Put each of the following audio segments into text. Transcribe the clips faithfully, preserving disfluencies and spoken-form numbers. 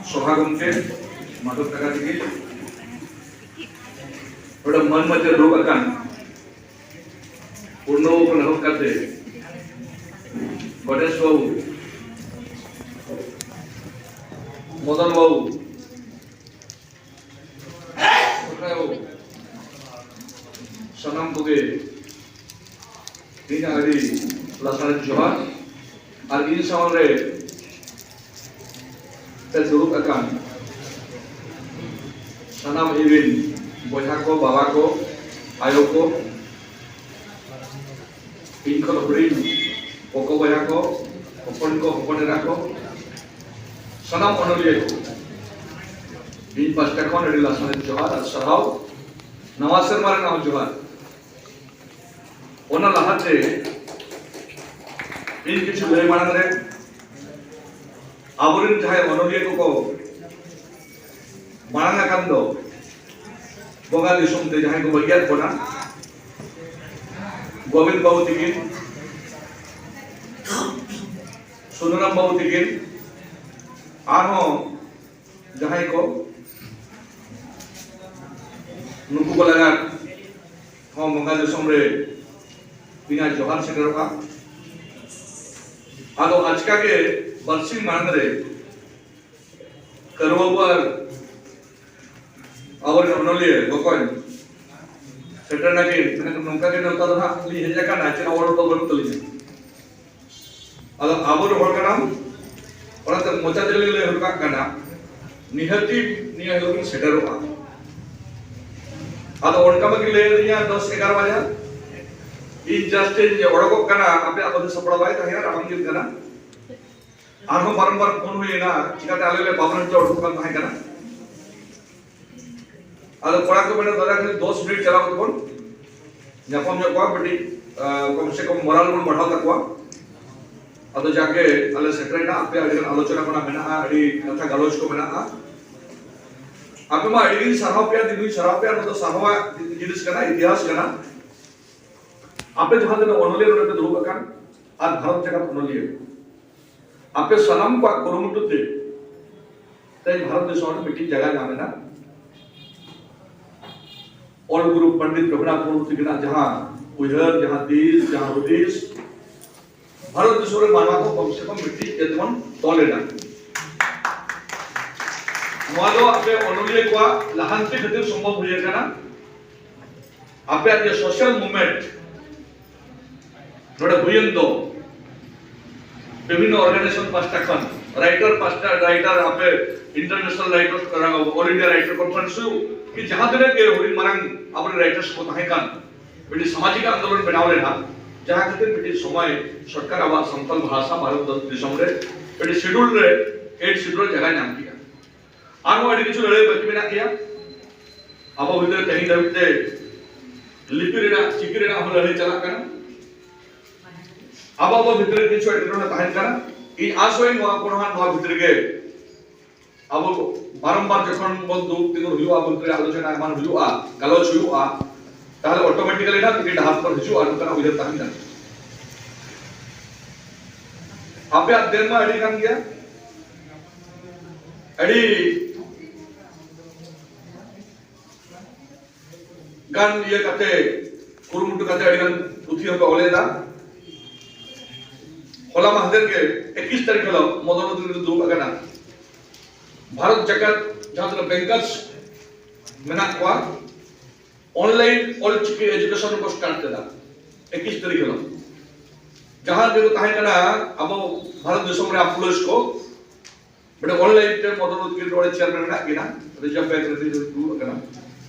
ᱥᱚᱵᱷᱟ ᱜᱚᱢᱠᱮ, ᱢᱟᱫᱷᱚᱵ ᱴᱟᱠᱟ ᱛᱤᱠᱤ, ᱱᱚᱰᱮ ᱢᱟᱹᱱ ᱢᱟᱹᱡᱟᱹᱨ ᱫᱩᱲᱩᱵ ᱟᱠᱟᱱ ᱯᱩᱨᱱᱚ ᱠᱷᱚᱱ ᱮᱦᱚᱵ ᱠᱟᱛᱮ ᱜᱚᱱᱮᱥ ᱵᱟᱹᱵᱩ, ᱢᱚᱫᱚᱱ ᱵᱟᱹᱵᱩ, ᱥᱚᱨᱠᱟᱨ ᱵᱟᱹᱵᱩ, ᱥᱟᱱᱟᱢ ᱠᱚᱜᱮ ᱤᱧᱟᱹᱜ ᱟᱹᱰᱤ ᱞᱟᱥᱟᱲᱦᱮᱫ ᱡᱚᱦᱟᱨ᱾ ᱟᱨ ᱤᱧ ᱥᱟᱶ ᱨᱮ ᱯᱮ ᱫᱩᱲᱩᱵ ᱟᱠᱟᱱ ᱥᱟᱱᱟᱢ ᱤᱧ ᱨᱤᱱ ᱵᱚᱭᱦᱟ ᱠᱚ, ᱵᱟᱵᱟ ᱠᱚ, ᱟᱭᱳ ᱠᱚ, ᱤᱧ ᱠᱷᱚᱱ ᱦᱩᱰᱤᱧ ᱠᱚᱠᱚ ᱵᱚᱭᱦᱟ ᱠᱚ, ᱦᱚᱯᱚᱱ ᱠᱚ, ᱦᱚᱯᱚᱱ ᱮᱨᱟ ᱠᱚ, ᱥᱟᱱᱟᱢ ᱚᱱᱚᱞᱤᱭᱟᱹ ᱠᱚ, ᱤᱧ ᱯᱟᱥᱴᱟ ᱠᱷᱚᱱ ᱟᱹᱰᱤ ᱞᱟᱥᱟᱲᱦᱮᱫ ᱡᱚᱦᱟᱨ ᱟᱨ ᱥᱟᱨᱦᱟᱣ᱾ ᱱᱟᱣᱟ ᱥᱮᱨᱢᱟ ᱨᱮᱱᱟᱜ ᱦᱚᱸ ᱡᱚᱦᱟᱨ᱾ ᱚᱱᱟ ᱞᱟᱦᱟᱛᱮ ᱤᱧ ᱠᱤᱪᱷᱩ ᱞᱟᱹᱭ ᱢᱟᱲᱟᱝ ᱨᱮ ᱟᱵᱚᱨᱮᱱ ᱡᱟᱦᱟᱸᱭ ᱚᱱᱚᱞᱤᱭᱟᱹ ᱠᱚᱠᱚ ᱢᱟᱲᱟᱝ ᱟᱠᱟᱱ ᱫᱚ, ᱵᱚᱸᱜᱟ ᱫᱤᱥᱚᱢ ᱛᱮ ᱡᱟᱦᱟᱸᱭ ᱠᱚ ᱵᱟᱹᱜᱤᱭᱟᱫ ᱵᱚᱱᱟ, ᱜᱳᱵᱤᱱ ᱵᱟᱹᱵᱩ ᱛᱤᱠᱤᱱ, ᱥᱩᱱᱟᱨᱟᱢ ᱵᱟᱹᱵᱩ ᱛᱤᱠᱤᱱ, ᱟᱨᱦᱚᱸ ᱡᱟᱦᱟᱸᱭ ᱠᱚ, ᱱᱩᱠᱩ ᱠᱚ ᱞᱟᱜᱟᱫ ᱦᱚᱸ ᱵᱚᱸᱜᱟ ᱫᱤᱥᱚᱢ ᱨᱮ ᱤᱧᱟᱹᱜ ᱡᱚᱦᱟᱨ ᱥᱮᱴᱮᱨᱚᱜᱼᱟ᱾ ᱟᱫᱚ ᱟᱪᱠᱟ ᱜᱮ ᱵᱟᱨᱥᱤᱧ ᱢᱟᱲᱟᱝ ᱨᱮ ᱠᱟᱹᱨᱩ ᱵᱟᱹᱵᱩ ᱟᱨ ᱟᱵᱚᱨᱮᱱ ᱚᱱᱚᱞᱤᱭᱟᱹ ᱵᱚᱠᱚᱧ ᱥᱮᱴᱮᱨ ᱱᱟᱠᱤᱱ, ᱢᱮᱱᱟᱠᱤᱱ, "ᱱᱚᱝᱠᱟ ᱜᱮ ᱱᱮᱣᱛᱟ ᱫᱚ ᱦᱟᱸᱜ ᱞᱤᱧ ᱦᱮᱡ ᱟᱠᱟᱱᱟ, ᱪᱮᱫ ᱦᱚᱸ ᱚᱰᱚᱠ ᱫᱚ ᱵᱟᱹᱱᱩᱜ ᱛᱟᱹᱞᱤᱧᱟ᱾" ᱟᱫᱚ ᱟᱵᱚ ᱫᱚ ᱦᱚᱲ ᱠᱟᱱᱟᱢ, ᱚᱱᱟᱛᱮ ᱢᱚᱪᱟ ᱛᱮᱞᱤᱧ ᱞᱟᱹᱭ ᱦᱚᱴᱚ ᱠᱟᱜ ᱠᱟᱱᱟ, ᱱᱤᱦᱟᱹᱛᱤ ᱱᱤᱭᱟᱹ ᱦᱤᱞᱳᱜ ᱵᱚᱱ ᱥᱮᱴᱮᱨᱚᱜᱼᱟ᱾ ᱟᱫᱚ ᱚᱱᱠᱟ ᱢᱟᱠᱤᱱ ᱞᱟᱹᱭ ᱟᱹᱫᱤᱧᱟ ᱫᱚᱥ ᱮᱜᱟᱨᱚ ᱵᱟᱡᱟ, ᱤᱧ just ᱤᱧ ᱚᱰᱚᱠᱚᱜ ᱠᱟᱱᱟ, ᱟᱯᱮᱭᱟᱜ ᱵᱚᱫᱷᱮ ᱥᱟᱯᱲᱟᱣ ᱵᱟᱭ ᱛᱟᱦᱮᱸᱭᱟ, ᱨᱟᱵᱟᱝ ᱫᱤᱱ ᱠᱟᱱᱟ᱾ ᱟᱨᱦᱚᱸ ᱵᱟᱨᱚᱢᱵᱟᱨ ᱯᱷᱳᱱ ᱦᱩᱭᱮᱱᱟ, ᱪᱤᱠᱟᱹᱛᱮ ᱟᱞᱮ ᱞᱮ ᱵᱟᱵᱚᱱ ᱦᱚᱪᱚ ᱚᱰᱚᱠᱚᱜ ᱠᱟᱱ ᱛᱟᱦᱮᱸ ᱠᱟᱱᱟ᱾ ᱟᱫᱚ ᱠᱚᱲᱟ ᱠᱚ ᱢᱮᱱᱟ, "ᱫᱟᱫᱟ, ᱠᱷᱟᱹᱞᱤ ᱫᱚᱥ ᱢᱤᱱᱤᱴ ᱪᱟᱞᱟᱣ ᱠᱟᱛᱮ ᱵᱚᱱ ᱧᱟᱯᱟᱢ ᱧᱚᱜ ᱠᱚᱣᱟ, ᱠᱟᱹᱴᱤᱡ, ᱟᱸ, ᱠᱚᱢ ᱥᱮ ᱠᱚᱢ ᱢᱚᱨᱟᱞ ᱵᱚᱱ ᱵᱟᱲᱦᱟᱣ ᱛᱟᱠᱚᱣᱟ᱾" ᱟᱫᱚ ᱡᱟᱠᱮ ᱟᱞᱮ ᱥᱮᱴᱮᱨᱮᱱᱟ, ᱟᱯᱮ ᱟᱹᱰᱤ ᱜᱟᱱ ᱟᱞᱳᱪᱚᱱᱟ ᱠᱚ ᱢᱮᱱᱟᱜᱼᱟ, ᱟᱹᱰᱤ ᱠᱟᱛᱷᱟ ᱜᱟᱞᱚᱪ ᱠᱚ ᱢᱮᱱᱟᱜᱼᱟ᱾ ᱟᱯᱮ ᱢᱟ ᱟᱹᱰᱤ ᱜᱤᱧ ᱥᱟᱨᱦᱟᱣ ᱯᱮᱭᱟ, ᱫᱤᱱ ᱦᱚᱸᱧ ᱥᱟᱨᱦᱟᱣ ᱯᱮᱭᱟ, ᱱᱚᱣᱟ ᱫᱚ ᱥᱟᱨᱦᱟᱣᱟᱜ ᱡᱤᱱᱤᱥ ᱠᱟᱱᱟ, ᱤᱛᱤᱦᱟᱥ ᱠᱟᱱᱟ᱾ ᱟᱯᱮ ᱡᱟᱦᱟᱸ ᱛᱤᱱᱟᱹᱜ ᱚᱱᱚᱞᱤᱭᱟᱹ ᱱᱚᱰᱮ ᱯᱮ ᱫᱩᱲᱩᱵ ᱟᱠᱟᱱ ᱟᱨ ᱵᱷᱟᱨᱚᱛ ᱡᱟᱠᱟᱛ ᱚᱱᱚᱞᱤᱭᱟᱹ, ᱟᱯᱮ ᱥᱟᱱᱟᱢ ᱠᱚᱣᱟᱜ ᱠᱩᱨᱩᱢᱩᱴᱩ ᱛᱮ ᱛᱮᱦᱮᱧ ᱵᱷᱟᱨᱚᱛ ᱫᱤᱥᱚᱢ ᱨᱮ ᱢᱤᱫᱴᱤᱡ ᱡᱟᱭᱜᱟ ᱧᱟᱢ ᱮᱱᱟ᱾ ᱚᱞ ᱜᱩᱨᱩ ᱯᱚᱱᱰᱤᱛ ᱨᱚᱜᱷᱩᱱᱟᱛᱷ ᱢᱩᱨᱢᱩ ᱛᱤᱠᱤᱱᱟᱜ ᱡᱟᱦᱟᱸ ᱩᱭᱦᱟᱹᱨ, ᱡᱟᱦᱟᱸ ᱫᱤᱥ, ᱡᱟᱦᱟᱸ ᱦᱩᱫᱤᱥ, ᱵᱷᱟᱨᱚᱛ ᱫᱤᱥᱚᱢ ᱨᱮ ᱢᱟᱱᱣᱟ ᱠᱚ ᱠᱚᱢ ᱥᱮ ᱠᱚᱢ ᱢᱤᱫᱴᱤᱡ ᱡᱟᱹᱛᱤ ᱵᱚᱱ ᱛᱚᱞ ᱮᱱᱟ᱾ ᱱᱚᱣᱟ ᱫᱚ ᱟᱯᱮ ᱚᱱᱚᱞᱤᱭᱟᱹ ᱠᱚᱣᱟᱜ ᱞᱟᱦᱟᱱᱛᱤ ᱠᱷᱟᱹᱛᱤᱨ ᱥᱚᱢᱵᱷᱚᱵ ᱦᱩᱭ ᱟᱠᱟᱱᱟ᱾ ᱟᱯᱮᱭᱟᱜ ᱡᱮ social movement ᱱᱚᱰᱮ ᱦᱩᱭᱮᱱ ᱫᱚ, ᱵᱤᱵᱷᱤᱱᱱᱚ organization ᱯᱟᱥᱴᱟ ᱠᱷᱚᱱ, writer ᱯᱟᱥᱴᱟ, writer, ᱟᱯᱮ international writer, all India writer conference ᱦᱩᱭᱩᱜ, ᱠᱤ ᱡᱟᱦᱟᱸ ᱛᱤᱱᱟᱹᱜ ᱜᱮ ᱦᱩᱰᱤᱧ ᱢᱟᱨᱟᱝ ᱟᱵᱚᱨᱮᱱ writers ᱠᱚ ᱛᱟᱦᱮᱸ ᱠᱟᱱ, ᱢᱤᱫᱴᱤᱡ ᱥᱟᱢᱟᱡᱤᱠ ᱟᱱᱫᱳᱞᱚᱱ ᱵᱮᱱᱟᱣ ᱞᱮᱱᱟ, ᱡᱟᱦᱟᱸ ᱠᱷᱟᱹᱛᱤᱨ ᱢᱤᱫᱴᱤᱡ ᱥᱚᱢᱚᱭ ᱥᱚᱨᱠᱟᱨ ᱟᱵᱚᱣᱟᱜ ᱥᱟᱱᱛᱟᱲ ᱵᱷᱟᱥᱟ ᱵᱷᱟᱨᱚᱛ ᱫᱤᱥᱚᱢ ᱨᱮ ᱢᱤᱫᱴᱤᱡ schedule ᱨᱮ, eighth schedule ᱨᱮ ᱡᱟᱭᱜᱟ ᱧᱟᱢ ᱠᱮᱜᱼᱟ᱾ ᱟᱨᱦᱚᱸ ᱟᱹᱰᱤ ᱠᱤᱪᱷᱩ ᱞᱟᱹᱲᱦᱟᱹᱭ ᱵᱟᱹᱠᱤ ᱢᱮᱱᱟᱜ ᱜᱮᱭᱟ᱾ ᱟᱵᱚ ᱵᱷᱤᱛᱨᱤ ᱨᱮ ᱛᱮᱦᱮᱧ ᱫᱷᱟᱹᱵᱤᱡ ᱛᱮ ᱞᱤᱯᱤ ᱨᱮᱱᱟᱜ, ᱪᱤᱠᱤ ᱨᱮᱱᱟᱜ ᱦᱚᱸ ᱞᱟᱹᱲᱦᱟᱹᱭ ᱪᱟᱞᱟᱜ ᱠᱟᱱᱟ᱾ ᱟᱵᱚ ᱟᱵᱚ ᱵᱷᱤᱛᱨᱤ ᱨᱮ ᱠᱤᱪᱷᱩ ᱮᱴᱠᱮᱴᱚᱬᱮ ᱛᱟᱦᱮᱱ ᱠᱟᱱᱟ᱾ ᱤᱧ ᱟᱥᱚᱜ ᱟᱹᱧ ᱱᱚᱣᱟ ᱠᱚ ᱱᱚᱣᱟ, ᱱᱚᱣᱟ ᱵᱷᱤᱛᱨᱤ ᱨᱮᱜᱮ ᱟᱵᱚ ᱵᱟᱨᱚᱢᱵᱟᱨ ᱡᱚᱠᱷᱚᱱ ᱵᱚᱱ ᱫᱩᱲᱩᱵ ᱛᱤᱸᱜᱩᱱ ᱦᱩᱭᱩᱜᱼᱟ, ᱵᱷᱤᱛᱨᱤ ᱨᱮ ᱟᱞᱳᱪᱚᱱᱟ ᱮᱢᱟᱱ ᱦᱩᱭᱩᱜᱼᱟ, ᱜᱟᱞᱚᱪ ᱦᱩᱭᱩᱜᱼᱟ, ᱛᱟᱦᱞᱮ automatically ᱱᱟᱜ ᱢᱤᱫᱴᱤᱡ ᱰᱟᱦᱟᱨ ᱠᱚ ᱦᱤᱡᱩᱜᱼᱟ, ᱱᱚᱝᱠᱟᱱᱟᱜ ᱩᱭᱦᱟᱹᱨ ᱛᱟᱦᱮᱱ ᱠᱟᱱᱟ᱾ ᱟᱯᱮᱭᱟᱜ ᱫᱮᱱ ᱢᱟ ᱟᱹᱰᱤ ᱜᱟᱱ ᱜᱮᱭᱟ, ᱟᱹᱰᱤ ᱜᱟᱱ ᱤᱭᱟᱹ ᱠᱟᱛᱮ, ᱠᱩᱨᱩᱢᱩᱴᱩ ᱠᱟᱛᱮ ᱟᱹᱰᱤ ᱜᱟᱱ ᱯᱩᱛᱷᱤ ᱦᱚᱸᱠᱚ ᱚᱞᱮᱫᱟ᱾ ᱦᱚᱞᱟ ᱢᱟᱦᱫᱮᱨ ᱜᱮ ᱮᱠᱤᱥ ᱛᱟᱹᱨᱤᱠᱷ ᱦᱤᱞᱳᱜ ᱢᱚᱫᱚᱱ ᱢᱚᱫᱚᱱ ᱫᱩᱲᱩᱵ ᱟᱠᱟᱱᱟ᱾ ᱵᱷᱟᱨᱚᱛ ᱡᱟᱠᱟᱛ ᱡᱟᱦᱟᱸ ᱛᱤᱱᱟᱹᱜ bankers ᱢᱮᱱᱟᱜ ᱠᱚᱣᱟ, online ᱚᱞᱪᱤᱠᱤ education ᱠᱚ start ᱠᱮᱫᱟ ᱮᱠᱤᱥ ᱛᱟᱹᱨᱤᱠᱷ ᱦᱤᱞᱳᱜ᱾ ᱡᱟᱦᱟᱸ ᱛᱤᱱᱟᱹᱜ ᱛᱟᱦᱮᱸ ᱠᱟᱱᱟ ᱟᱵᱚ ᱵᱷᱟᱨᱚᱛ ᱫᱤᱥᱚᱢ ᱨᱮ employees ᱠᱚ, ᱢᱟᱱᱮ online ᱛᱮ ᱢᱚᱫᱚᱱ ᱢᱚᱫᱚᱱ ᱱᱚᱰᱮ chairman ᱢᱮᱱᱟᱜ ᱠᱤᱱᱟ, Reserve Bank ᱨᱮ ᱫᱩᱲᱩᱵ ᱟᱠᱟᱱᱟ᱾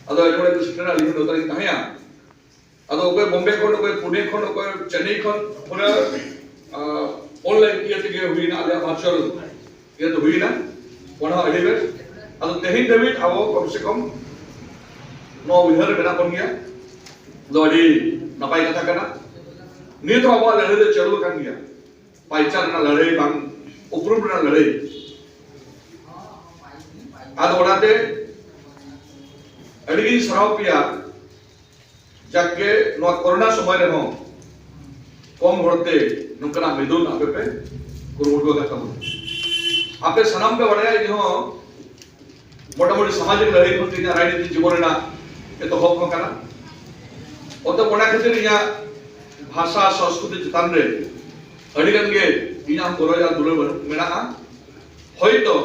ᱟᱫᱚ ᱟᱹᱰᱤ ᱢᱚᱬᱮ ᱠᱚ ᱥᱮᱴᱮᱨᱟ, ᱟᱹᱞᱤᱧ ᱦᱚᱸ ᱱᱚᱛᱮ ᱨᱤᱧ ᱛᱟᱦᱮᱸᱭᱟ᱾ ᱟᱫᱚ ᱚᱠᱚᱭ ᱵᱚᱢᱵᱮ ᱠᱷᱚᱱ, ᱚᱠᱚᱭ ᱯᱩᱱᱮ ᱠᱷᱚᱱ, ᱚᱠᱚᱭ ᱪᱮᱱᱱᱟᱭ ᱠᱷᱚᱱ, ᱯᱩᱨᱟᱹ, ᱟ, online ᱤᱭᱟᱹ ᱛᱮᱜᱮ ᱦᱩᱭᱱᱟ, ᱟᱞᱮᱭᱟᱜ virtual ᱤᱭᱟᱹ ᱛᱮ ᱦᱩᱭᱱᱟ᱾ ᱚᱱᱟ ᱦᱚᱸ ᱟᱹᱰᱤ ᱵᱮᱥ᱾ ᱟᱫᱚ ᱛᱮᱦᱮᱧ ᱫᱷᱟᱹᱵᱤᱡ ᱟᱵᱚ ᱠᱚᱢ ᱥᱮ ᱠᱚᱢ ᱱᱚᱣᱟ ᱩᱭᱦᱟᱹᱨ ᱨᱮ ᱢᱮᱱᱟᱜ ᱵᱚᱱ ᱜᱮᱭᱟ᱾ ᱫᱚ ᱟᱹᱰᱤ ᱱᱟᱯᱟᱭ ᱠᱟᱛᱷᱟ ᱠᱟᱱᱟ᱾ ᱱᱤᱛ ᱦᱚᱸ ᱟᱵᱚᱣᱟᱜ ᱞᱟᱹᱲᱦᱟᱹᱭ ᱫᱚ ᱪᱟᱹᱞᱩ ᱟᱠᱟᱱ ᱜᱮᱭᱟ᱾ ᱯᱟᱭᱪᱟᱨ ᱨᱮᱱᱟᱜ ᱞᱟᱹᱲᱦᱟᱹᱭ, ᱵᱟᱝ ᱩᱯᱨᱩᱢ ᱨᱮᱱᱟᱜ ᱞᱟᱹᱲᱦᱟᱹᱭ᱾ ᱟᱫᱚ ᱚᱱᱟᱛᱮ ᱟᱹᱰᱤ ᱜᱤᱧ ᱥᱟᱨᱦᱟᱣ ᱯᱮᱭᱟ, ᱡᱟᱠᱜᱮ ᱱᱚᱣᱟ ᱠᱚᱨᱳᱱᱟ ᱥᱚᱢᱚᱭ ᱨᱮᱦᱚᱸ ᱠᱚᱢ ᱦᱚᱲᱛᱮ ᱱᱚᱝᱠᱟᱱᱟᱜ ᱢᱤᱫᱩᱱ ᱟᱯᱮ ᱯᱮ ᱠᱩᱨᱩᱢᱩᱴᱩ ᱟᱠᱟᱫ ᱛᱟᱵᱚᱱᱟ᱾ ᱟᱯᱮ ᱥᱟᱱᱟᱢ ᱯᱮ ᱵᱟᱲᱟᱭᱟ, ᱤᱧ ᱦᱚᱸ ᱢᱚᱴᱟᱢᱩᱴᱤ ᱥᱟᱢᱟᱡᱤᱠ ᱞᱟᱹᱲᱦᱟᱹᱭ ᱠᱷᱚᱱ ᱛᱮ ᱤᱧᱟᱹᱜ ᱨᱟᱡᱽᱱᱤᱛᱤ ᱡᱤᱵᱚᱱ ᱨᱮᱱᱟᱜ ᱮᱛᱚᱦᱚᱵ ᱦᱚᱸ ᱠᱟᱱᱟ᱾ ᱚᱛᱚᱵ ᱚᱱᱟ ᱠᱷᱟᱹᱛᱤᱨ ᱤᱧᱟᱹᱜ ᱵᱷᱟᱥᱟ ᱥᱚᱝᱥᱠᱨᱤᱛᱤ ᱪᱮᱛᱟᱱ ᱨᱮ ᱟᱹᱰᱤ ᱜᱟᱱ ᱜᱮ ᱤᱧᱟᱹᱜ ᱜᱚᱨᱚᱡᱽ ᱟᱨ ᱫᱩᱞᱟᱹᱲ ᱢᱮᱱᱟᱜᱼᱟ᱾ ᱦᱚᱭᱛᱚ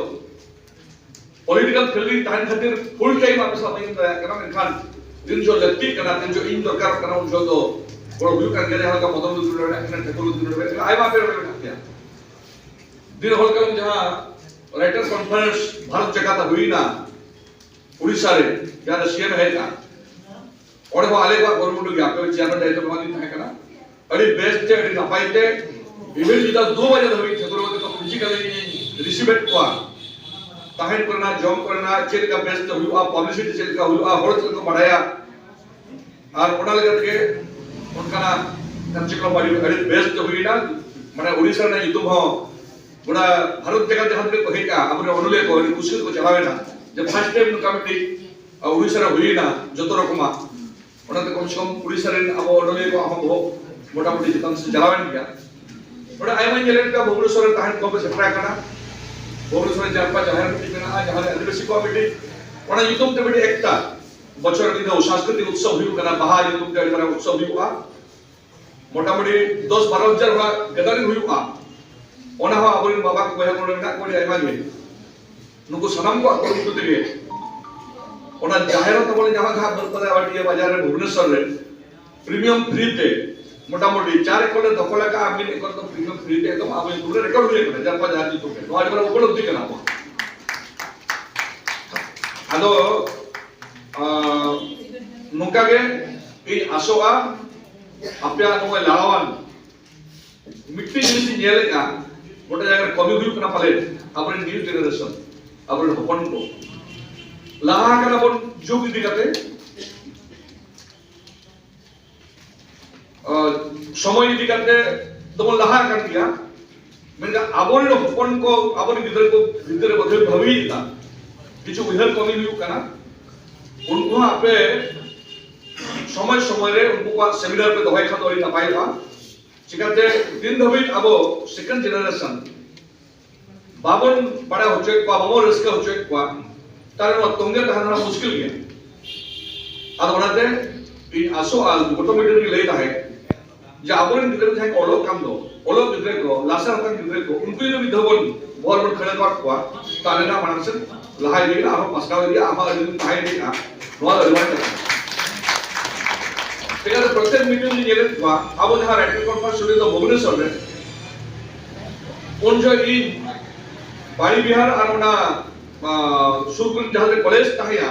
ᱯᱚᱞᱤᱴᱤᱠᱟᱞ ᱯᱷᱤᱞᱰ ᱨᱤᱧ ᱛᱟᱦᱮᱱ ᱠᱷᱟᱹᱛᱤᱨ ᱯᱷᱩᱞ ᱴᱟᱭᱤᱢ ᱟᱯᱮ ᱥᱟᱶ ᱵᱟᱹᱧ ᱫᱟᱲᱮᱭᱟᱜ ᱠᱟᱱᱟ, ᱢᱮᱱᱠᱷᱟᱱ ᱛᱤᱱ ᱡᱚᱦᱚᱜ ᱞᱟᱹᱠᱛᱤᱜ ᱠᱟᱱᱟ, ᱛᱤᱱ ᱡᱚᱦᱚᱜ ᱤᱧ ᱫᱚᱨᱠᱟᱨᱚᱜ ᱠᱟᱱᱟ, ᱩᱱ ᱡᱚᱦᱚᱜ ᱫᱚ ᱜᱚᱲᱚ ᱦᱩᱭᱩᱜ ᱠᱟᱱ ᱜᱮᱭᱟ᱾ ᱡᱟᱦᱟᱸ ᱞᱮᱠᱟ ᱢᱚᱫᱚᱱ ᱢᱩᱨᱢᱩ ᱫᱟᱲᱮᱭᱟᱜ ᱠᱟᱱᱟ, ᱴᱷᱟᱹᱠᱩᱨ ᱢᱩᱨᱢᱩ ᱫᱟᱲᱮᱭᱟᱜ ᱠᱟᱱᱟ, ᱟᱭᱢᱟ ᱯᱮ ᱢᱮᱱᱟᱜ ᱜᱮᱭᱟ᱾ ᱫᱤᱱ ᱦᱚᱞ ᱠᱟᱞᱚᱢ ᱡᱟᱦᱟᱸ ᱨᱟᱭᱴᱟᱨ ᱠᱚᱱᱯᱷᱟᱨᱮᱱᱥ ᱵᱷᱟᱨᱚᱛ ᱡᱟᱠᱟᱛ ᱦᱩᱭᱱᱟ ᱩᱲᱤᱥᱥᱟ ᱨᱮ, ᱡᱟᱦᱟᱸ ᱨᱮ ᱥᱤ ᱮᱢ ᱦᱮᱡ ᱮᱱᱟ, ᱚᱸᱰᱮ ᱦᱚᱸ ᱟᱞᱮ ᱠᱚᱣᱟᱜ ᱜᱚᱲᱚ ᱩᱰᱩᱠ ᱜᱮᱭᱟ, ᱟᱯᱮ ᱪᱮᱭᱟᱨᱢᱮᱱ ᱫᱟᱭᱤᱛᱛᱚ ᱮᱢᱟᱫᱤᱧ ᱛᱟᱦᱮᱸ ᱠᱟᱱᱟ᱾ ᱟᱹᱰᱤ ᱵᱮᱥ ᱛᱮ, ᱟᱹᱰᱤ ᱱᱟᱯᱟᱭ ᱛᱮ, ᱤᱵᱷᱮᱱ ᱧᱤᱫᱟᱹ ᱫᱩ ᱵᱟᱡᱮ ᱫᱷᱟᱹᱵᱤᱡ ᱴᱷᱟᱹᱠᱩᱨ ᱵᱟᱵᱟ ᱛᱟᱠᱚ ᱯᱷᱤᱡᱤᱠᱟᱞᱤ ᱤᱧᱤᱧ ᱨᱤᱥᱤᱵᱷ ᱮᱫ ᱠᱚᱣᱟ᱾ ᱛᱟᱦᱮᱸ ᱠᱚᱨᱮᱱᱟᱜ, ᱡᱚᱢ ᱠᱚᱨᱮᱱᱟᱜ ᱪᱮᱫ ᱞᱮᱠᱟ ᱵᱮᱵᱚᱥᱛᱷᱟ ᱦᱩᱭᱩᱜᱼᱟ, ᱯᱟᱵᱽᱞᱤᱥᱤᱴᱤ ᱪᱮᱫ ᱞᱮᱠᱟ ᱦᱩᱭᱩᱜᱼᱟ, ᱦᱚᱲ ᱪᱮᱫ ᱞᱮᱠᱟ ᱠᱚ ᱵᱟᱲᱟᱭᱟ, ᱟᱨ ᱚᱱᱟ ᱞᱮᱠᱟ ᱛᱮᱜᱮ ᱚᱱᱠᱟᱱᱟᱜ ᱠᱟᱨᱡᱚᱠᱨᱚᱢ ᱟᱹᱰᱤ, ᱟᱹᱰᱤ ᱵᱮᱥ ᱛᱮ ᱦᱩᱭᱮᱱᱟ᱾ ᱢᱟᱱᱮ ᱳᱰᱤᱥᱟ ᱨᱮᱱᱟᱜ ᱧᱩᱛᱩᱢ ᱦᱚᱸ ᱜᱚᱴᱟ ᱵᱷᱟᱨᱚᱛ ᱡᱟᱠᱟᱛ ᱡᱟᱦᱟᱸ ᱛᱤᱱᱟᱹᱜ ᱠᱚ ᱦᱮᱡ ᱮᱱᱟ, ᱟᱵᱚᱨᱮᱱ ᱚᱱᱚᱞᱤᱭᱟᱹ ᱠᱚ ᱟᱹᱰᱤ ᱠᱩᱥᱤ ᱠᱚ ᱪᱟᱞᱟᱣ ᱮᱱᱟ ᱡᱮ ᱯᱷᱟᱥᱴ ᱴᱟᱭᱤᱢ ᱱᱚᱝᱠᱟ ᱢᱤᱫᱴᱤᱡ ᱳᱰᱤᱥᱟ ᱨᱮ ᱦᱩᱭᱮᱱᱟ ᱡᱚᱛᱚ ᱨᱚᱠᱚᱢᱟᱜ᱾ ᱚᱱᱟᱛᱮ ᱠᱚᱢ ᱥᱮ ᱠᱚᱢ ᱳᱰᱤᱥᱟ ᱨᱮᱱ ᱟᱵᱚ ᱚᱱᱚᱞᱤᱭᱟᱹ ᱠᱚᱣᱟᱜ ᱦᱚᱸ ᱵᱚᱦᱚᱜ ᱢᱚᱴᱟᱢᱩᱴᱤ ᱪᱮᱛᱟᱱ ᱥᱮᱫ ᱪᱟᱞᱟᱣᱮᱱ ᱜᱮᱭᱟ᱾ ᱱᱚᱰᱮ ᱟᱭᱢᱟᱧ ᱧᱮᱞᱮᱫ ᱠᱚᱣᱟ ᱵᱷᱩᱵᱽᱱᱮᱥᱚᱨ ᱨᱮ ᱛᱟᱦᱮᱱ ᱠᱚ ᱥᱮᱴᱮᱨ ᱟᱠᱟᱱᱟ᱾ ᱵᱷᱩᱵᱽᱱᱮᱥᱚᱨ ᱨᱮ ᱡᱟᱨᱯᱟ ᱡᱟᱦᱮᱨ ᱢᱤᱫᱴᱤᱡ ᱢᱮᱱᱟᱜᱼᱟ, ᱡᱟᱦᱟᱸ ᱨᱮ ᱟᱹᱫᱤᱵᱟᱹᱥᱤ ᱠᱚᱣᱟᱜ ᱢᱤᱫᱴᱤᱡ, ᱚᱱᱟ ᱧᱩᱛᱩᱢ ᱛᱮ ᱢᱤᱫᱴᱤᱡ ᱮᱠᱴᱟ ᱵᱚᱪᱷᱚᱨ ᱢᱤᱫ ᱫᱷᱟᱣ ᱥᱟᱝᱥᱠᱨᱤᱛᱤᱠ ᱩᱛᱥᱚᱵ ᱦᱩᱭᱩᱜ ᱠᱟᱱᱟ, ᱵᱟᱦᱟ ᱧᱩᱛᱩᱢ ᱛᱮ ᱟᱹᱰᱤ ᱢᱟᱨᱟᱝ ᱩᱛᱥᱚᱵ ᱦᱩᱭᱩᱜᱼᱟ᱾ ᱢᱚᱴᱟᱢᱩᱴᱤ ᱫᱚᱥ ᱵᱟᱨᱚ ᱦᱟᱡᱟᱨ ᱦᱚᱲᱟᱜ ᱜᱮᱫᱟᱨᱤᱝ ᱦᱩᱭᱩᱜᱼᱟ᱾ ᱚᱱᱟ ᱦᱚᱸ ᱟᱵᱚᱨᱮᱱ ᱵᱟᱵᱟ ᱠᱚ ᱵᱚᱭᱦᱟ ᱠᱚ ᱢᱮᱱᱟᱜ ᱠᱚᱣᱟ ᱟᱹᱰᱤ ᱟᱭᱢᱟ ᱜᱮ᱾ ᱱᱩᱠᱩ ᱥᱟᱱᱟᱢ ᱠᱚᱣᱟᱜ ᱠᱩᱨᱩᱢᱩᱴᱩ ᱛᱮᱜᱮ ᱚᱱᱟ ᱡᱟᱦᱮᱨ ᱦᱚᱸ ᱛᱟᱵᱚᱱ ᱧᱟᱢᱟ ᱡᱟᱦᱟᱸ ᱵᱟᱹᱨᱯᱟᱫᱟ ᱵᱟᱹᱴᱤᱭᱟᱹ ᱵᱟᱡᱟᱨ ᱨᱮ ᱵᱷᱩᱵᱽᱱᱮᱥᱚᱨ ᱨᱮ ᱯᱨᱤᱢᱤᱭᱟᱢ ᱯᱷᱨᱤ ᱛᱮ ᱢᱚᱴᱟᱢᱩᱴᱤ ᱪᱟᱨ ᱮᱠᱚᱨ ᱞᱮ ᱫᱚᱠᱷᱚᱞ ᱟᱠᱟᱫᱼᱟ, ᱢᱤᱫ ᱮᱠᱚᱨ ᱫᱚ ᱯᱨᱤᱢᱤᱭᱟᱢ ᱯᱷᱨᱤ ᱛᱮ ᱮᱠᱫᱚᱢ ᱟᱵᱚ ᱧᱩᱛᱩᱢ ᱨᱮ ᱨᱮᱠᱚᱨᱰ ᱦᱩᱭ ᱟᱠᱟᱱᱟ, ᱡᱟᱨᱯᱟ ᱡᱟᱦᱟᱸ ᱧᱩᱛᱩᱢ ᱨᱮ᱾ ᱱᱚᱣᱟ ᱟᱹᱰᱤ ᱢᱟᱨᱟᱝ ᱩᱯᱚᱞᱚᱵᱽᱫᱷᱤ ᱠᱟᱱᱟ ᱟᱵᱚ᱾ ᱟᱫᱚ, ᱟᱸ, ᱱᱚᱝᱠᱟ ᱜᱮ ᱤᱧ ᱟᱥᱚᱜᱼᱟ, ᱟᱯᱮᱭᱟᱜ ᱱᱚᱜᱼᱚᱭ ᱞᱟᱲᱟᱣᱟᱱ ᱢᱤᱫᱴᱮᱱ ᱡᱤᱱᱤᱥ ᱤᱧ ᱧᱮᱞᱮᱫᱼᱟ, ᱜᱚᱴᱟ ᱡᱟᱭᱜᱟ ᱨᱮ ᱠᱟᱹᱢᱤ ᱦᱩᱭᱩᱜ ᱠᱟᱱᱟ ᱯᱟᱞᱮ, ᱟᱵᱚᱨᱮᱱ ᱱᱤᱭᱩ ᱡᱮᱱᱟᱨᱮᱥᱚᱱ, ᱟᱵᱚᱨᱮᱱ ᱦᱚᱯᱚᱱ ᱠᱚ ᱞᱟᱦᱟ ᱟᱠᱟᱱᱟ ᱵᱚᱱ ᱡᱩᱜᱽ ᱤᱫᱤ ᱠᱟᱛᱮ, ᱟᱨ ᱥᱚᱢᱚᱭ ᱤᱫᱤ ᱠᱟᱛᱮ ᱫᱚᱵᱚᱱ ᱞᱟᱦᱟ ᱟᱠᱟᱱ ᱜᱮᱭᱟ, ᱢᱮᱱᱠᱷᱟᱱ ᱟᱵᱚᱨᱮᱱ ᱦᱚᱯᱚᱱ ᱠᱚ, ᱟᱵᱚᱨᱮᱱ ᱜᱤᱫᱽᱨᱟᱹ ᱠᱚ ᱵᱷᱤᱛᱨᱤ ᱨᱮ ᱵᱚᱫᱷᱮ ᱵᱷᱟᱹᱵᱤᱭᱮᱫᱟ, ᱠᱤᱪᱷᱩ ᱩᱭᱦᱟᱹᱨ ᱠᱟᱹᱢᱤ ᱦᱩᱭᱩᱜ ᱠᱟᱱᱟ, ᱩᱱᱠᱩ ᱦᱚᱸ ᱟᱯᱮ ᱥᱚᱢᱚᱭ ᱥᱚᱢᱚᱭ ᱨᱮ ᱩᱱᱠᱩ ᱠᱚᱣᱟᱜ ᱥᱮᱢᱤᱱᱟᱨ ᱯᱮ ᱫᱚᱦᱚᱭ ᱠᱷᱟᱱ ᱫᱚ ᱟᱹᱰᱤ ᱱᱟᱯᱟᱭᱚᱜᱼᱟ᱾ ᱪᱤᱠᱟᱹᱛᱮ ᱛᱤᱱ ᱫᱷᱟᱹᱵᱤᱡ ᱟᱵᱚ ᱥᱮᱠᱮᱱᱰ ᱡᱮᱱᱟᱨᱮᱥᱚᱱ ᱵᱟᱵᱚᱱ ᱵᱟᱲᱟᱭ ᱦᱚᱪᱚᱭᱮᱫ ᱠᱚᱣᱟ, ᱵᱟᱵᱚᱱ ᱨᱟᱹᱥᱠᱟᱹ ᱦᱚᱪᱚᱭᱮᱫ ᱠᱚᱣᱟ, ᱛᱟᱦᱞᱮ ᱱᱚᱣᱟ ᱛᱚᱸᱜᱮ ᱛᱟᱦᱮᱸ ᱫᱚ ᱢᱩᱥᱠᱤᱞ ᱜᱮᱭᱟ᱾ ᱟᱫᱚ ᱚᱱᱟᱛᱮ ᱤᱧ ᱟᱥᱚᱜᱼᱟ, ᱜᱚᱴᱟ ᱢᱤᱰᱤᱭᱟ ᱨᱮᱜᱮ ᱞᱟᱹᱭ ᱛᱟᱦᱮᱸ, ᱡᱮ ᱟᱵᱚᱨᱮᱱ ᱜᱤᱫᱽᱨᱟᱹ ᱠᱚ ᱡᱟᱦᱟᱸᱭ ᱠᱚ ᱚᱞᱚᱜ ᱠᱟᱱ ᱫᱚ, ᱚᱞᱚᱜ ᱜᱤᱫᱽᱨᱟᱹ ᱠᱚ, ᱞᱟᱥᱮᱨ ᱦᱟᱛᱟᱝ ᱜᱤᱫᱽᱨᱟᱹ ᱠᱚ, ᱩᱱᱠᱩ ᱡᱩᱫᱤ ᱢᱤᱫ ᱫᱷᱟᱣ ᱵᱚᱱ ᱵᱚᱦᱚᱨ ᱵᱚᱱ ᱠᱷᱟᱹᱲ ᱟᱠᱟᱫ ᱠᱚᱣᱟ, ᱛᱟᱦᱞᱮ ᱱᱟᱜ ᱢᱟᱲᱟᱝ ᱥᱮᱫ ᱞᱟᱦᱟ ᱤᱫᱤᱜᱼᱟ, ᱟᱨᱦᱚᱸ ᱯᱟᱥᱱᱟᱣ ᱤᱫᱤᱜᱼᱟ, ᱟᱢᱟᱜ ᱟᱹᱰᱤ ᱫᱤᱱ ᱛᱟᱦᱮᱸ ᱤᱫᱤᱜᱼᱟ᱾ ᱱᱚᱣᱟ ᱫᱚ ᱟᱹᱰᱤ ᱢᱟᱨᱟᱝ ᱠᱟᱛᱷᱟ᱾ ᱴᱷᱤᱠ ᱟᱪᱷᱮ, ᱯᱨᱚᱛᱮᱠ ᱢᱤᱴᱤᱝ ᱨᱮ ᱧᱮᱞᱮᱫ ᱠᱚᱣᱟ, ᱟᱵᱚ ᱡᱟᱦᱟᱸ ᱨᱟᱭᱴᱟᱨ ᱠᱚᱱᱯᱷᱟᱨᱮᱱᱥ ᱦᱩᱭ ᱞᱮᱱ ᱫᱚ ᱵᱷᱩᱵᱚᱱᱮᱥᱚᱨ ᱨᱮ, ᱩᱱ ᱡᱚᱦᱚᱜ ᱤᱧ ᱵᱟᱲᱤ ᱵᱤᱦᱟᱨ ᱟᱨ ᱚᱱᱟ, ᱟ, ᱥᱩᱨ ᱠᱚᱨᱮ ᱡᱟᱦᱟᱸ ᱨᱮ ᱠᱚᱞᱮᱡᱽ ᱛᱟᱦᱮᱸᱭᱟ,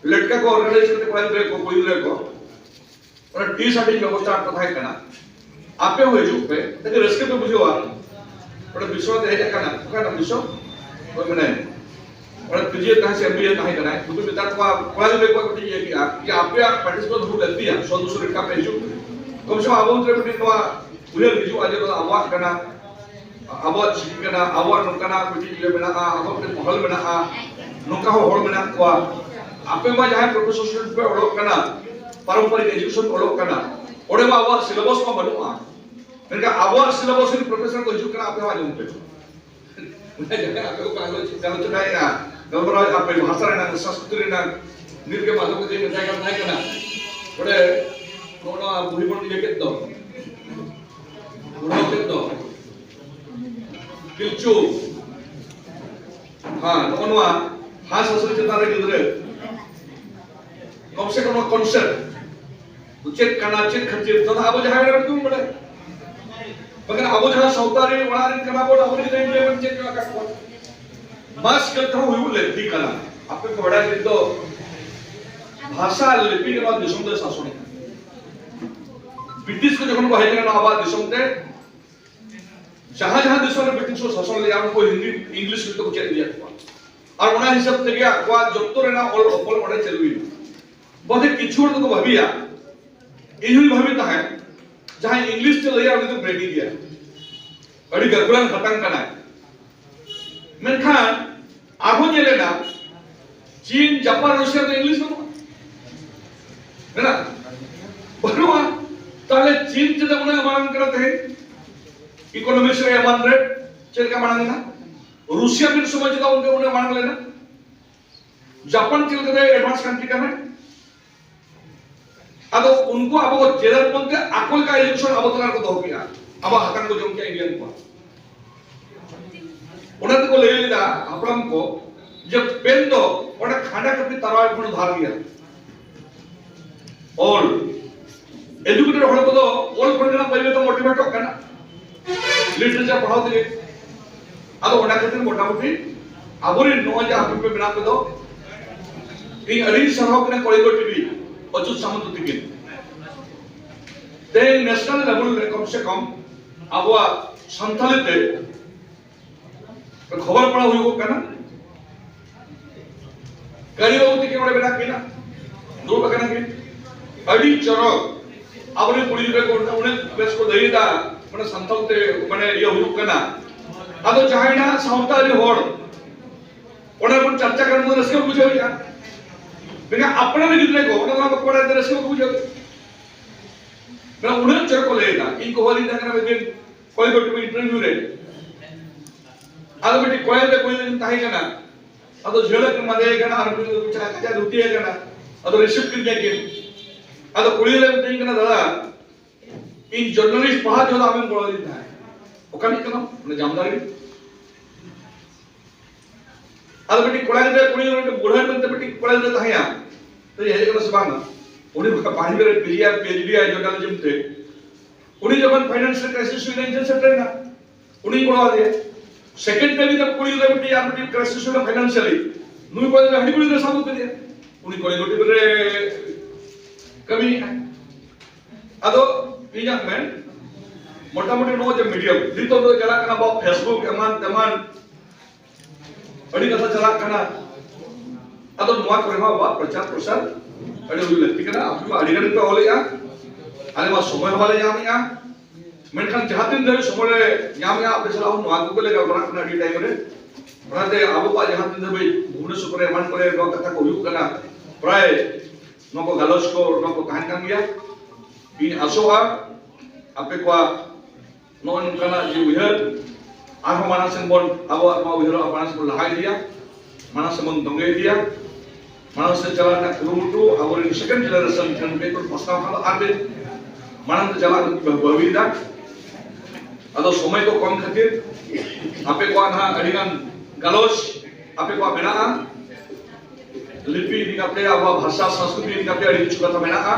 ᱞᱮᱴᱠᱟ ᱠᱚ ᱚᱨᱜᱟᱱᱟᱭᱤᱡ ᱠᱟᱛᱮ ᱠᱚᱲᱟ ᱜᱤᱫᱽᱨᱟᱹ ᱠᱚ, ᱠᱩᱲᱤ ᱜᱤᱫᱽᱨᱟᱹ ᱠᱚ, ᱚᱱᱟ ᱴᱤ ᱥᱟᱨᱴᱤ ᱵᱮᱵᱚᱥᱛᱷᱟ ᱠᱚ ᱛᱟᱦᱮᱸ ᱠᱟᱱᱟ, ᱟᱯᱮ ᱦᱚᱸ ᱦᱤᱡᱩᱜ ᱯᱮ, ᱟᱹᱰᱤ ᱨᱟᱹᱥᱠᱟᱹ ᱯᱮ ᱵᱩᱡᱷᱟᱹᱣᱟ᱾ ᱚᱸᱰᱮ ᱵᱤᱥᱥᱚ ᱦᱮᱡ ᱟᱠᱟᱱᱟ, ᱚᱠᱟᱨᱮ ᱵᱤᱥᱥᱚ? ᱚᱸᱰᱮ ᱢᱮᱱᱟᱭᱟ᱾ ᱚᱸᱰᱮ ᱯᱤᱡᱤ ᱛᱟᱦᱮᱸ ᱥᱮ ᱮᱢᱵᱤᱮ ᱛᱟᱦᱮᱸ ᱠᱟᱱᱟᱭ, ᱩᱱᱠᱩ ᱢᱮᱛᱟ ᱠᱚᱣᱟ, ᱠᱚᱲᱟ ᱜᱤᱫᱽᱨᱟᱹ ᱠᱚ ᱠᱟᱹᱴᱤᱡ ᱤᱭᱟᱹ ᱠᱮᱜᱼᱟ, ᱡᱮ ᱟᱯᱮᱭᱟᱜ ᱯᱟᱨᱴᱤᱥᱤᱯᱮᱴ ᱦᱩᱭ ᱞᱟᱹᱠᱛᱤᱭᱟ, ᱥᱚ ᱫᱩᱥᱚ ᱴᱟᱠᱟ ᱯᱮ ᱦᱤᱡᱩᱜ ᱯᱮ᱾ ᱠᱚᱢ ᱥᱮ ᱠᱚᱢ ᱟᱵᱚ ᱢᱚᱫᱽᱫᱷᱮ ᱨᱮ ᱢᱤᱫᱴᱤᱡ ᱱᱚᱣᱟ ᱩᱭᱦᱟᱹᱨ ᱦᱤᱡᱩᱜᱼᱟ ᱡᱮ ᱱᱚᱣᱟ ᱟᱵᱚᱣᱟᱜ ᱠᱟᱱᱟ, ᱟᱵᱚᱣᱟᱜ ᱪᱤᱠᱤ ᱠᱟᱱᱟ, ᱟᱵᱚᱣᱟᱜ ᱱᱚᱝᱠᱟᱱᱟᱜ ᱢᱤᱫᱴᱤᱡ ᱤᱭᱟᱹ ᱢᱮᱱᱟᱜᱼᱟ, ᱟᱵᱚᱣᱟᱜ ᱢᱤᱫᱴᱤᱡ ᱢᱚᱦᱚᱞ ᱢᱮᱱᱟᱜᱼᱟ, ᱱᱚᱝᱠᱟ ᱦᱚᱸ ᱦᱚᱲ ᱢᱮᱱᱟᱜ ᱠᱚᱣᱟ᱾ ᱟᱯᱮ ᱢᱟ ᱡᱟᱦᱟᱸᱭ ᱯᱨᱚᱯᱷᱮᱥᱚᱱᱟᱞ ᱯᱮ ᱚᱞᱚᱜ ᱠᱟᱱᱟ, ᱯᱟᱨᱚᱢᱯᱚᱨᱤᱠ ᱮᱡᱩᱠᱮᱥᱚᱱ ᱯᱮ ᱚᱞᱚᱜ ᱠᱟᱱᱟ, ᱚᱸᱰᱮ ᱢᱟ ᱟᱵᱚᱣᱟᱜ ᱥᱤᱞᱮᱵᱟᱥ ᱢᱟ ᱵᱟᱹᱱᱩᱜᱼᱟ, ᱢᱮᱱᱠᱷᱟᱱ ᱟᱵᱚᱣᱟᱜ ᱥᱤᱞᱮᱵᱟᱥ ᱨᱮᱱ ᱯᱨᱚᱯᱷᱮᱥᱚᱨ ᱠᱚ ᱦᱤᱡᱩᱜ ᱠᱟᱱᱟ, ᱟᱯᱮ ᱦᱚᱸ ᱟᱸᱡᱚᱢ ᱯᱮ᱾ ᱚᱱᱟ ᱡᱟᱭᱜᱟ ᱟᱯᱮ ᱠᱚ ᱜᱟᱞᱚᱪ, ᱜᱟᱞᱚᱪ ᱨᱮᱱᱟᱜ ᱜᱟᱞᱢᱟᱨᱟᱣ ᱟᱯᱮ ᱵᱷᱟᱥᱟ ᱨᱮᱱᱟᱜ, ᱥᱚᱝᱥᱠᱨᱤᱛ ᱨᱮᱱᱟᱜ, ᱱᱤᱛ ᱜᱮ ᱢᱟᱫᱷᱚᱵ ᱜᱚᱢᱠᱮ ᱢᱮᱛᱟᱭ ᱠᱟᱱ ᱛᱟᱦᱮᱸ ᱠᱟᱱᱟ, ᱚᱸᱰᱮ ᱱᱚᱜᱼᱚ ᱱᱚᱣᱟ ᱵᱩᱦᱤ ᱵᱚᱱ ᱤᱭᱟᱹ ᱠᱮᱫ ᱫᱚ, ᱯᱩᱨᱟᱹᱣ ᱠᱮᱫ ᱫᱚ, ᱯᱤᱞᱪᱩ, ᱦᱮᱸ, ᱱᱚᱜᱼᱚ ᱱᱚᱣᱟ ᱦᱟᱸᱥ ᱦᱟᱹᱥᱩᱨ ᱪᱮᱛᱟᱱ ᱨᱮ ᱜᱤᱫᱽᱨᱟᱹ, ᱠᱚᱢ ᱥᱮ ᱠᱚᱢ ᱱᱚᱣᱟ ᱠᱚᱱᱥᱮᱯᱴ ᱪᱮᱫ ᱠᱟᱱᱟ, ᱪᱮᱫ ᱠᱷᱟᱹᱛᱤᱨ, ᱛᱚ ᱟᱵᱚ ᱡᱟᱦᱟᱸᱭ ᱵᱟᱲᱟᱭ ᱵᱟᱲᱟᱭ, ᱵᱟᱠᱷᱟᱱ ᱟᱵᱚ ᱡᱟᱦᱟᱸ ᱥᱟᱶᱛᱟ ᱨᱮ ᱚᱲᱟᱜ ᱨᱮᱱ ᱠᱟᱱᱟ ᱵᱚᱱ, ᱟᱵᱚ ᱨᱮᱱ ᱜᱤᱫᱽᱨᱟᱹ ᱵᱚᱱ ᱪᱮᱫ ᱦᱚᱪᱚ ᱟᱠᱟᱫ ᱠᱚᱣᱟ᱾ ᱢᱟᱥ ᱠᱟᱞᱪᱟᱨ ᱦᱚᱸ ᱦᱩᱭᱩᱜ ᱞᱟᱹᱠᱛᱤ ᱠᱟᱱᱟ᱾ ᱟᱯᱮ ᱠᱚ ᱵᱟᱲᱟᱭ ᱞᱟᱹᱜᱤᱫ ᱫᱚ ᱵᱷᱟᱥᱟ ᱞᱤᱯᱤ ᱜᱮ ᱱᱚᱣᱟ ᱫᱤᱥᱚᱢ ᱫᱚᱭ ᱥᱟᱥᱚᱱᱮᱫ ᱠᱟᱱᱟ᱾ ᱵᱨᱤᱴᱤᱥ ᱠᱚ ᱡᱚᱠᱷᱚᱱ ᱠᱚ ᱦᱮᱡ ᱞᱮᱱᱟ ᱱᱚᱣᱟ ᱟᱵᱚᱣᱟᱜ ᱫᱤᱥᱚᱢ ᱛᱮ, ᱡᱟᱦᱟᱸ ᱡᱟᱦᱟᱸ ᱫᱤᱥᱚᱢ ᱨᱮ ᱵᱨᱤᱴᱤᱥ ᱠᱚ ᱥᱟᱥᱚᱱ ᱞᱮᱫᱼᱟ, ᱩᱱᱠᱩ ᱦᱤᱱᱫᱤ, ᱤᱝᱞᱤᱥ ᱡᱚᱛᱚ ᱠᱚ ᱪᱮᱫ ᱤᱫᱤᱭᱟᱫ ᱠᱚᱣᱟ᱾ ᱟᱨ ᱚᱱᱟ ᱦᱤᱥᱟᱹᱵ ᱛᱮᱜᱮ ᱟᱠᱚᱣᱟᱜ ᱡᱚᱛᱚ ᱨᱮᱱᱟᱜ ᱚᱞ ᱚᱯᱚᱞ ᱚᱸᱰᱮ ᱪᱟᱹᱞᱩᱭᱮᱱᱟ᱾ ᱵᱚᱞᱮ ᱠᱤᱪᱷᱩ ᱦᱚᱲ ᱫᱚᱠᱚ ᱵᱷᱟᱹᱵᱤᱭᱟ, ᱤᱧ ᱦᱚᱸᱧ ᱵᱷᱟᱹᱵᱤ ᱛᱟᱦᱮᱸᱫ, ᱡᱟᱦᱟᱸᱭ ᱤᱝᱞᱤᱥ ᱛᱮ ᱞᱟᱹᱭᱟ ᱩᱱᱤ ᱫᱚ ᱵᱨᱮᱰᱤ ᱜᱮᱭᱟ, ᱟᱹᱰᱤ ᱜᱟᱹᱠᱷᱩᱲᱟᱱ ᱦᱟᱛᱟᱝ ᱠᱟᱱᱟᱭ᱾ ᱢᱮᱱᱠᱷᱟᱱ ᱟᱨᱦᱚᱸ ᱧᱮᱞᱮᱱᱟ, ᱪᱤᱱ, ᱡᱟᱯᱟᱱ, ᱨᱟᱥᱤᱭᱟ ᱫᱚ ᱤᱝᱞᱤᱥ ᱵᱟᱹᱱᱩᱜᱼᱟ᱾ ᱢᱮᱱᱟᱜᱼᱟ? ᱵᱟᱹᱱᱩᱜᱼᱟ᱾ ᱛᱟᱦᱞᱮ ᱪᱤᱱ ᱪᱮᱫᱟᱜ ᱩᱱᱟᱹᱜ ᱢᱟᱲᱟᱝ ᱠᱟᱱᱟ ᱛᱮᱦᱮᱧ? ᱤᱠᱳᱱᱚᱢᱤᱠᱥ ᱨᱮ ᱮᱢᱟᱱ ᱨᱮ ᱪᱮᱫ ᱞᱮᱠᱟ ᱢᱟᱲᱟᱝ ᱮᱱᱟ? ᱨᱩᱥᱤᱭᱟ ᱢᱤᱫ ᱥᱚᱢᱚᱭ ᱪᱮᱫᱟᱜ ᱩᱱᱠᱩ ᱩᱱᱟᱹᱜ ᱢᱟᱲᱟᱝ ᱞᱮᱱᱟ? ᱡᱟᱯᱟᱱ ᱪᱮᱫ ᱞᱮᱠᱟᱛᱮ advance country ᱠᱟᱱᱟ? ᱟᱫᱚ ᱩᱱᱠᱩ ᱟᱵᱚ ᱠᱚ ᱪᱮᱫᱟᱜ ᱵᱚᱞᱛᱮ ᱟᱠᱚ ᱞᱮᱠᱟ election ᱟᱵᱚ ᱛᱟᱞᱟ ᱨᱮᱠᱚ ᱫᱚᱦᱚ ᱠᱮᱜᱼᱟ, ᱟᱵᱚ ᱦᱟᱛᱟᱝ ᱠᱚ ᱡᱚᱢ ᱠᱮᱜᱼᱟ Indian ᱠᱚᱣᱟ᱾ ᱚᱱᱟ ᱛᱮᱠᱚ ᱞᱟᱹᱭ ᱞᱮᱫᱟ ᱦᱟᱯᱲᱟᱢ ᱠᱚ ᱡᱮ pen ᱫᱚ ᱚᱸᱰᱮ ᱠᱷᱟᱸᱰᱟ ᱠᱟᱹᱯᱤ ᱛᱟᱨᱣᱟ ᱠᱷᱚᱱ ᱫᱷᱟᱨ ᱜᱮᱭᱟ᱾ ᱚᱞ educated ᱦᱚᱲ ᱠᱚᱫᱚ ᱚᱞ ᱠᱷᱚᱱ ᱜᱮ ᱯᱟᱹᱭᱞᱟᱹ ᱛᱮ motivateᱚᱜ ᱠᱟᱱᱟ, literature ᱯᱟᱲᱦᱟᱣ ᱛᱮᱜᱮ᱾ ᱟᱫᱚ ᱚᱱᱟ ᱠᱷᱟᱹᱛᱤᱨ ᱢᱚᱴᱟᱢᱩᱴᱤ ᱟᱵᱚᱨᱮᱱ ᱱᱚᱜᱼᱚᱭ ᱡᱮ ᱟᱯᱮ ᱯᱮ ᱢᱮᱱᱟᱜ ᱯᱮ ᱫᱚ, ᱤᱧ ᱟᱹᱰᱤᱧ ᱥᱟᱨᱦᱟᱣ ᱠᱟᱱᱟ ᱠᱚᱞᱤᱝᱜᱚ ᱴᱤᱵᱷᱤ ᱚᱪᱩᱛ ᱥᱟᱢᱚᱱᱛᱚ ᱛᱤᱠᱤᱱ᱾ ᱛᱮᱦᱮᱧ national level ᱨᱮ ᱠᱚᱢ ᱥᱮ ᱠᱚᱢ ᱟᱵᱚᱣᱟᱜ ᱥᱟᱱᱛᱟᱲᱤ ᱛᱮ ᱠᱷᱚᱵᱚᱨ ᱯᱟᱲᱦᱟᱣ ᱦᱩᱭᱩᱜ ᱠᱟᱱᱟ᱾ ᱠᱟᱹᱨᱤ ᱵᱟᱹᱵᱩ ᱛᱤᱠᱤᱱ ᱚᱸᱰᱮ ᱢᱮᱱᱟᱜ ᱠᱤᱱᱟ, ᱫᱩᱲᱩᱵ ᱟᱠᱟᱱᱟ ᱠᱤᱱ᱾ ᱟᱹᱰᱤ ᱪᱚᱨᱚᱠ ᱟᱵᱚᱨᱮᱱ ᱠᱩᱲᱤ ᱜᱤᱫᱽᱨᱟᱹ ᱠᱚ ᱩᱱᱟᱹᱜ ᱵᱮᱥ ᱠᱚ ᱞᱟᱹᱭ ᱮᱫᱟ, ᱢᱟᱱᱮ ᱥᱟᱱᱛᱟᱲ ᱛᱮ ᱢᱟᱱᱮ ᱤᱭᱟᱹ ᱦᱩᱭᱩᱜ ᱠᱟᱱᱟ᱾ ᱟᱫᱚ ᱡᱟᱦᱟᱸᱭ ᱥᱟᱶᱛᱟ ᱟᱹᱨᱤ ᱦᱚᱲ ᱚᱸᱰᱮ ᱵᱚᱱ ᱪᱟᱨᱪᱟ ᱠᱟᱱ ᱵᱚᱱ ᱨᱟᱹᱥᱠᱟᱹ ᱵᱩᱡᱷᱟᱹᱣ ᱮᱫᱟ, ᱢᱮᱱᱠᱷᱟᱱ ᱟᱯᱱᱟᱨ ᱜᱤᱫᱽᱨᱟᱹ ᱠᱚ ᱚᱸᱰᱮ ᱫᱚ ᱵᱟᱠᱚ ᱵᱟᱲᱟᱭ ᱨᱟᱹᱥᱠᱟᱹ ᱵᱟᱠᱚ ᱵᱩᱡᱷᱟᱹᱣ ᱮᱫᱟ᱾ ᱢᱟᱱᱮ ᱩᱱᱟᱹᱜ ᱪᱚᱨᱚᱠ ᱠᱚ ᱞᱟᱹᱭ ᱮᱫᱟ᱾ ᱤᱧ ᱠᱚ ᱦᱚᱦᱚ ᱟᱹᱫᱤᱧ ᱛᱟᱦᱮᱸ ᱠᱟᱱᱟ ᱢᱤᱫ ᱫᱤᱱ ᱠᱚᱞᱮᱡᱽ ᱠᱚ interview ᱨᱮ, ᱟᱫᱚ ᱢᱤᱫᱴᱤᱡ ᱠᱚᱞᱮᱡᱽ ᱨᱮ ᱠᱩᱲᱤ ᱜᱤᱫᱽᱨᱟᱹ ᱛᱟᱦᱮᱸ ᱠᱟᱱᱟ, ᱟᱫᱚ ᱡᱷᱟᱹᱞ ᱠᱚ ᱢᱟᱫᱮ ᱠᱟᱱᱟ ᱟᱨ ᱠᱩᱲᱤ ᱜᱤᱫᱽᱨᱟᱹ ᱠᱚ ᱪᱟᱞᱟᱜ ᱠᱟᱱᱟ, ᱫᱷᱩᱛᱤ ᱠᱟᱱᱟ, ᱟᱫᱚ receive ᱠᱮᱫᱤᱧᱟ ᱠᱤᱱ᱾ ᱟᱫᱚ ᱠᱩᱲᱤ ᱜᱤᱫᱽᱨᱟᱹ ᱢᱤᱛᱟᱹᱧ ᱠᱟᱱᱟ, ᱫᱟᱫᱟ, ᱤᱧ journalist ᱯᱟᱲᱦᱟᱣ ᱡᱚᱦᱚᱜ ᱟᱢᱮᱢ ᱜᱚᱲᱚ ᱟᱹᱫᱤᱧ ᱛᱟᱦᱮᱸᱫ, ᱚᱠᱟ ᱨᱤᱱᱤᱡ ᱠᱟᱱᱟᱢ? ᱚᱱᱟ ᱡᱟᱢᱫᱟᱨᱤ᱾ ᱟᱫᱚ ᱢᱤᱫᱴᱤᱡ ᱠᱚᱲᱟ ᱜᱤᱫᱽᱨᱟᱹ, ᱠᱩᱲᱤ ᱜᱤᱫᱽᱨᱟᱹ, ᱢᱤᱫᱴᱤᱡ ᱵᱩᱲᱦᱟᱹ ᱢᱮᱱᱛᱮ ᱢᱤᱫᱴᱤᱡ ᱠᱚᱲᱟ ᱜᱤᱫᱽᱨᱟᱹ ᱛᱟᱦᱮᱸᱭᱟ, ᱛᱚ ᱦᱮᱡ ᱠᱟᱱᱟ ᱥᱮ ᱵᱟᱝ? ᱩᱱᱤ ᱵᱟᱝ ᱯᱤ ᱮᱭᱤᱪ ᱰᱤ ᱟᱭ journalism ᱛᱮ᱾ ᱩᱱᱤ ᱡᱚᱠᱷᱚᱱ finance ᱨᱮ crisis ᱦᱩᱭ ᱞᱮᱱ, ᱤᱧ ᱴᱷᱮᱱ ᱥᱮᱴᱮᱨ ᱮᱱᱟ, ᱩᱱᱤᱧ ᱜᱚᱲᱚ ᱟᱫᱮᱭᱟ᱾ Second time ᱡᱚᱠᱷᱚᱱ ᱠᱩᱲᱤ ᱜᱤᱫᱽᱨᱟᱹ ᱢᱤᱫᱴᱤᱡ ᱟᱨ ᱢᱤᱫᱴᱤᱡ crisis ᱦᱩᱭ ᱞᱮᱱᱟ financially, ᱱᱩᱭ ᱠᱚᱲᱟ ᱜᱤᱫᱽᱨᱟᱹ ᱦᱟᱹᱱᱤ ᱠᱩᱲᱤ ᱜᱤᱫᱽᱨᱟᱹ ᱥᱟᱵ ᱠᱮᱫᱮᱭᱟ, ᱩᱱᱤ ᱠᱚᱞᱮᱡᱽ ᱨᱮ ᱠᱟᱹᱢᱤᱭᱮᱫᱼᱟᱭ᱾ ᱟᱫᱚ ᱤᱧᱟᱹᱜ ᱢᱮᱱ, ᱢᱚᱴᱟᱢᱩᱴᱤ ᱱᱚᱜᱼᱚᱭ ᱡᱮ medium ᱱᱤᱛᱚᱜ ᱫᱚ ᱪᱟᱞᱟᱜ ᱠᱟᱱᱟ ᱟᱵᱚᱣᱟᱜ Facebook ᱮᱢᱟᱱ ᱛᱮᱢᱟᱱ, ᱟᱹᱰᱤ ᱠᱟᱛᱷᱟ ᱪᱟᱞᱟᱜ ᱠᱟᱱᱟ᱾ ᱟᱫᱚ ᱱᱚᱣᱟ ᱠᱚᱨᱮ ᱦᱚᱸ ᱟᱵᱚᱣᱟᱜ ᱯᱨᱚᱪᱟᱨ ᱯᱨᱚᱥᱟᱨ ᱟᱹᱰᱤ ᱦᱩᱭ ᱞᱟᱹᱠᱛᱤ ᱠᱟᱱᱟ᱾ ᱟᱯᱮ ᱢᱟ ᱟᱹᱰᱤ ᱜᱷᱟᱹᱲᱤᱡ ᱯᱮ ᱚᱞᱮᱜᱼᱟ, ᱟᱞᱮ ᱢᱟ ᱥᱚᱢᱚᱭ ᱦᱚᱸ ᱵᱟᱞᱮ ᱧᱟᱢᱮᱜᱼᱟ᱾ ᱢᱮᱱᱠᱷᱟᱱ ᱡᱟᱦᱟᱸ ᱛᱤᱱ ᱫᱷᱟᱹᱵᱤᱡ ᱥᱚᱢᱚᱭ ᱞᱮ ᱧᱟᱢᱮᱜᱼᱟ, ᱟᱯᱮ ᱥᱟᱞᱟᱜ ᱦᱚᱸ ᱱᱚᱣᱟ ᱠᱚᱜᱮ ᱞᱮ ᱜᱟᱞᱢᱟᱨᱟᱜ ᱠᱟᱱᱟ ᱟᱹᱰᱤ time ᱨᱮ᱾ ᱚᱱᱟᱛᱮ ᱟᱵᱚ ᱠᱚᱣᱟᱜ ᱡᱟᱦᱟᱸ ᱛᱤᱱ ᱫᱷᱟᱹᱵᱤᱡ ᱵᱷᱩᱵᱽᱱᱮᱥᱚᱨ ᱠᱚᱨᱮ ᱮᱢᱟᱱ ᱠᱚᱨᱮ ᱱᱚᱣᱟ ᱠᱟᱛᱷᱟ ᱠᱚ ᱦᱩᱭᱩᱜ ᱠᱟᱱᱟ, ᱯᱨᱟᱭ ᱱᱚᱣᱟ ᱠᱚ ᱜᱟᱞᱚᱪ ᱠᱚ, ᱱᱚᱣᱟ ᱠᱚ ᱛᱟᱦᱮᱱ ᱠᱟᱱ ᱜᱮᱭᱟ᱾ ᱤᱧ ᱟᱥᱚᱜᱼᱟ ᱟᱯᱮ ᱠᱚᱣᱟᱜ ᱱᱚᱜᱼᱚᱭ ᱱᱚᱝᱠᱟᱱᱟᱜ ᱡᱮ ᱩᱭᱦᱟᱹᱨ, ᱟᱨᱦᱚᱸ ᱢᱟᱲᱟᱝ ᱥᱮᱱ ᱵᱚᱱ, ᱟᱵᱚᱣᱟᱜ ᱱᱚᱣᱟ ᱩᱭᱦᱟᱹᱨ ᱢᱟᱲᱟᱝ ᱥᱮᱱ ᱵᱚᱱ ᱞᱟᱦᱟ ᱤᱫᱤᱭᱟ, ᱢᱟᱲᱟᱝ ᱥᱮᱱ ᱵᱚᱱ ᱛᱚᱸᱜᱮ ᱤᱫᱤᱭᱟ᱾ ᱢᱟᱲᱟᱝ ᱥᱮᱫ ᱪᱟᱞᱟᱜ ᱨᱮᱱᱟᱜ ᱠᱩᱨᱩᱢᱩᱴᱩ ᱟᱵᱚᱨᱮᱱ second generation ᱴᱷᱮᱱ ᱵᱮᱠᱚᱞ ᱯᱟᱥᱱᱟᱣ ᱠᱷᱟᱱ ᱫᱚ ᱟᱨ ᱵᱮᱥ, ᱢᱟᱲᱟᱝ ᱛᱮ ᱪᱟᱞᱟᱜ ᱞᱟᱹᱜᱤᱫ ᱵᱚᱱ ᱵᱷᱟᱹᱵᱤᱭᱮᱫᱟ᱾ ᱟᱫᱚ ᱥᱚᱢᱚᱭ ᱠᱚ ᱠᱚᱢ ᱠᱷᱟᱹᱛᱤᱨ ᱟᱯᱮ ᱠᱚᱣᱟᱜ ᱱᱟᱦᱟᱜ ᱟᱹᱰᱤ ᱜᱟᱱ ᱜᱟᱞᱚᱪ ᱟᱯᱮ ᱠᱚᱣᱟᱜ ᱢᱮᱱᱟᱜᱼᱟ, ᱞᱤᱯᱤ ᱤᱫᱤ ᱠᱟᱛᱮ, ᱟᱵᱚᱣᱟᱜ ᱵᱷᱟᱥᱟ ᱥᱚᱝᱥᱠᱨᱤᱛᱤ ᱤᱫᱤ ᱠᱟᱛᱮ ᱟᱹᱰᱤ ᱠᱤᱪᱷᱩ ᱠᱟᱛᱷᱟ ᱢᱮᱱᱟᱜᱼᱟ᱾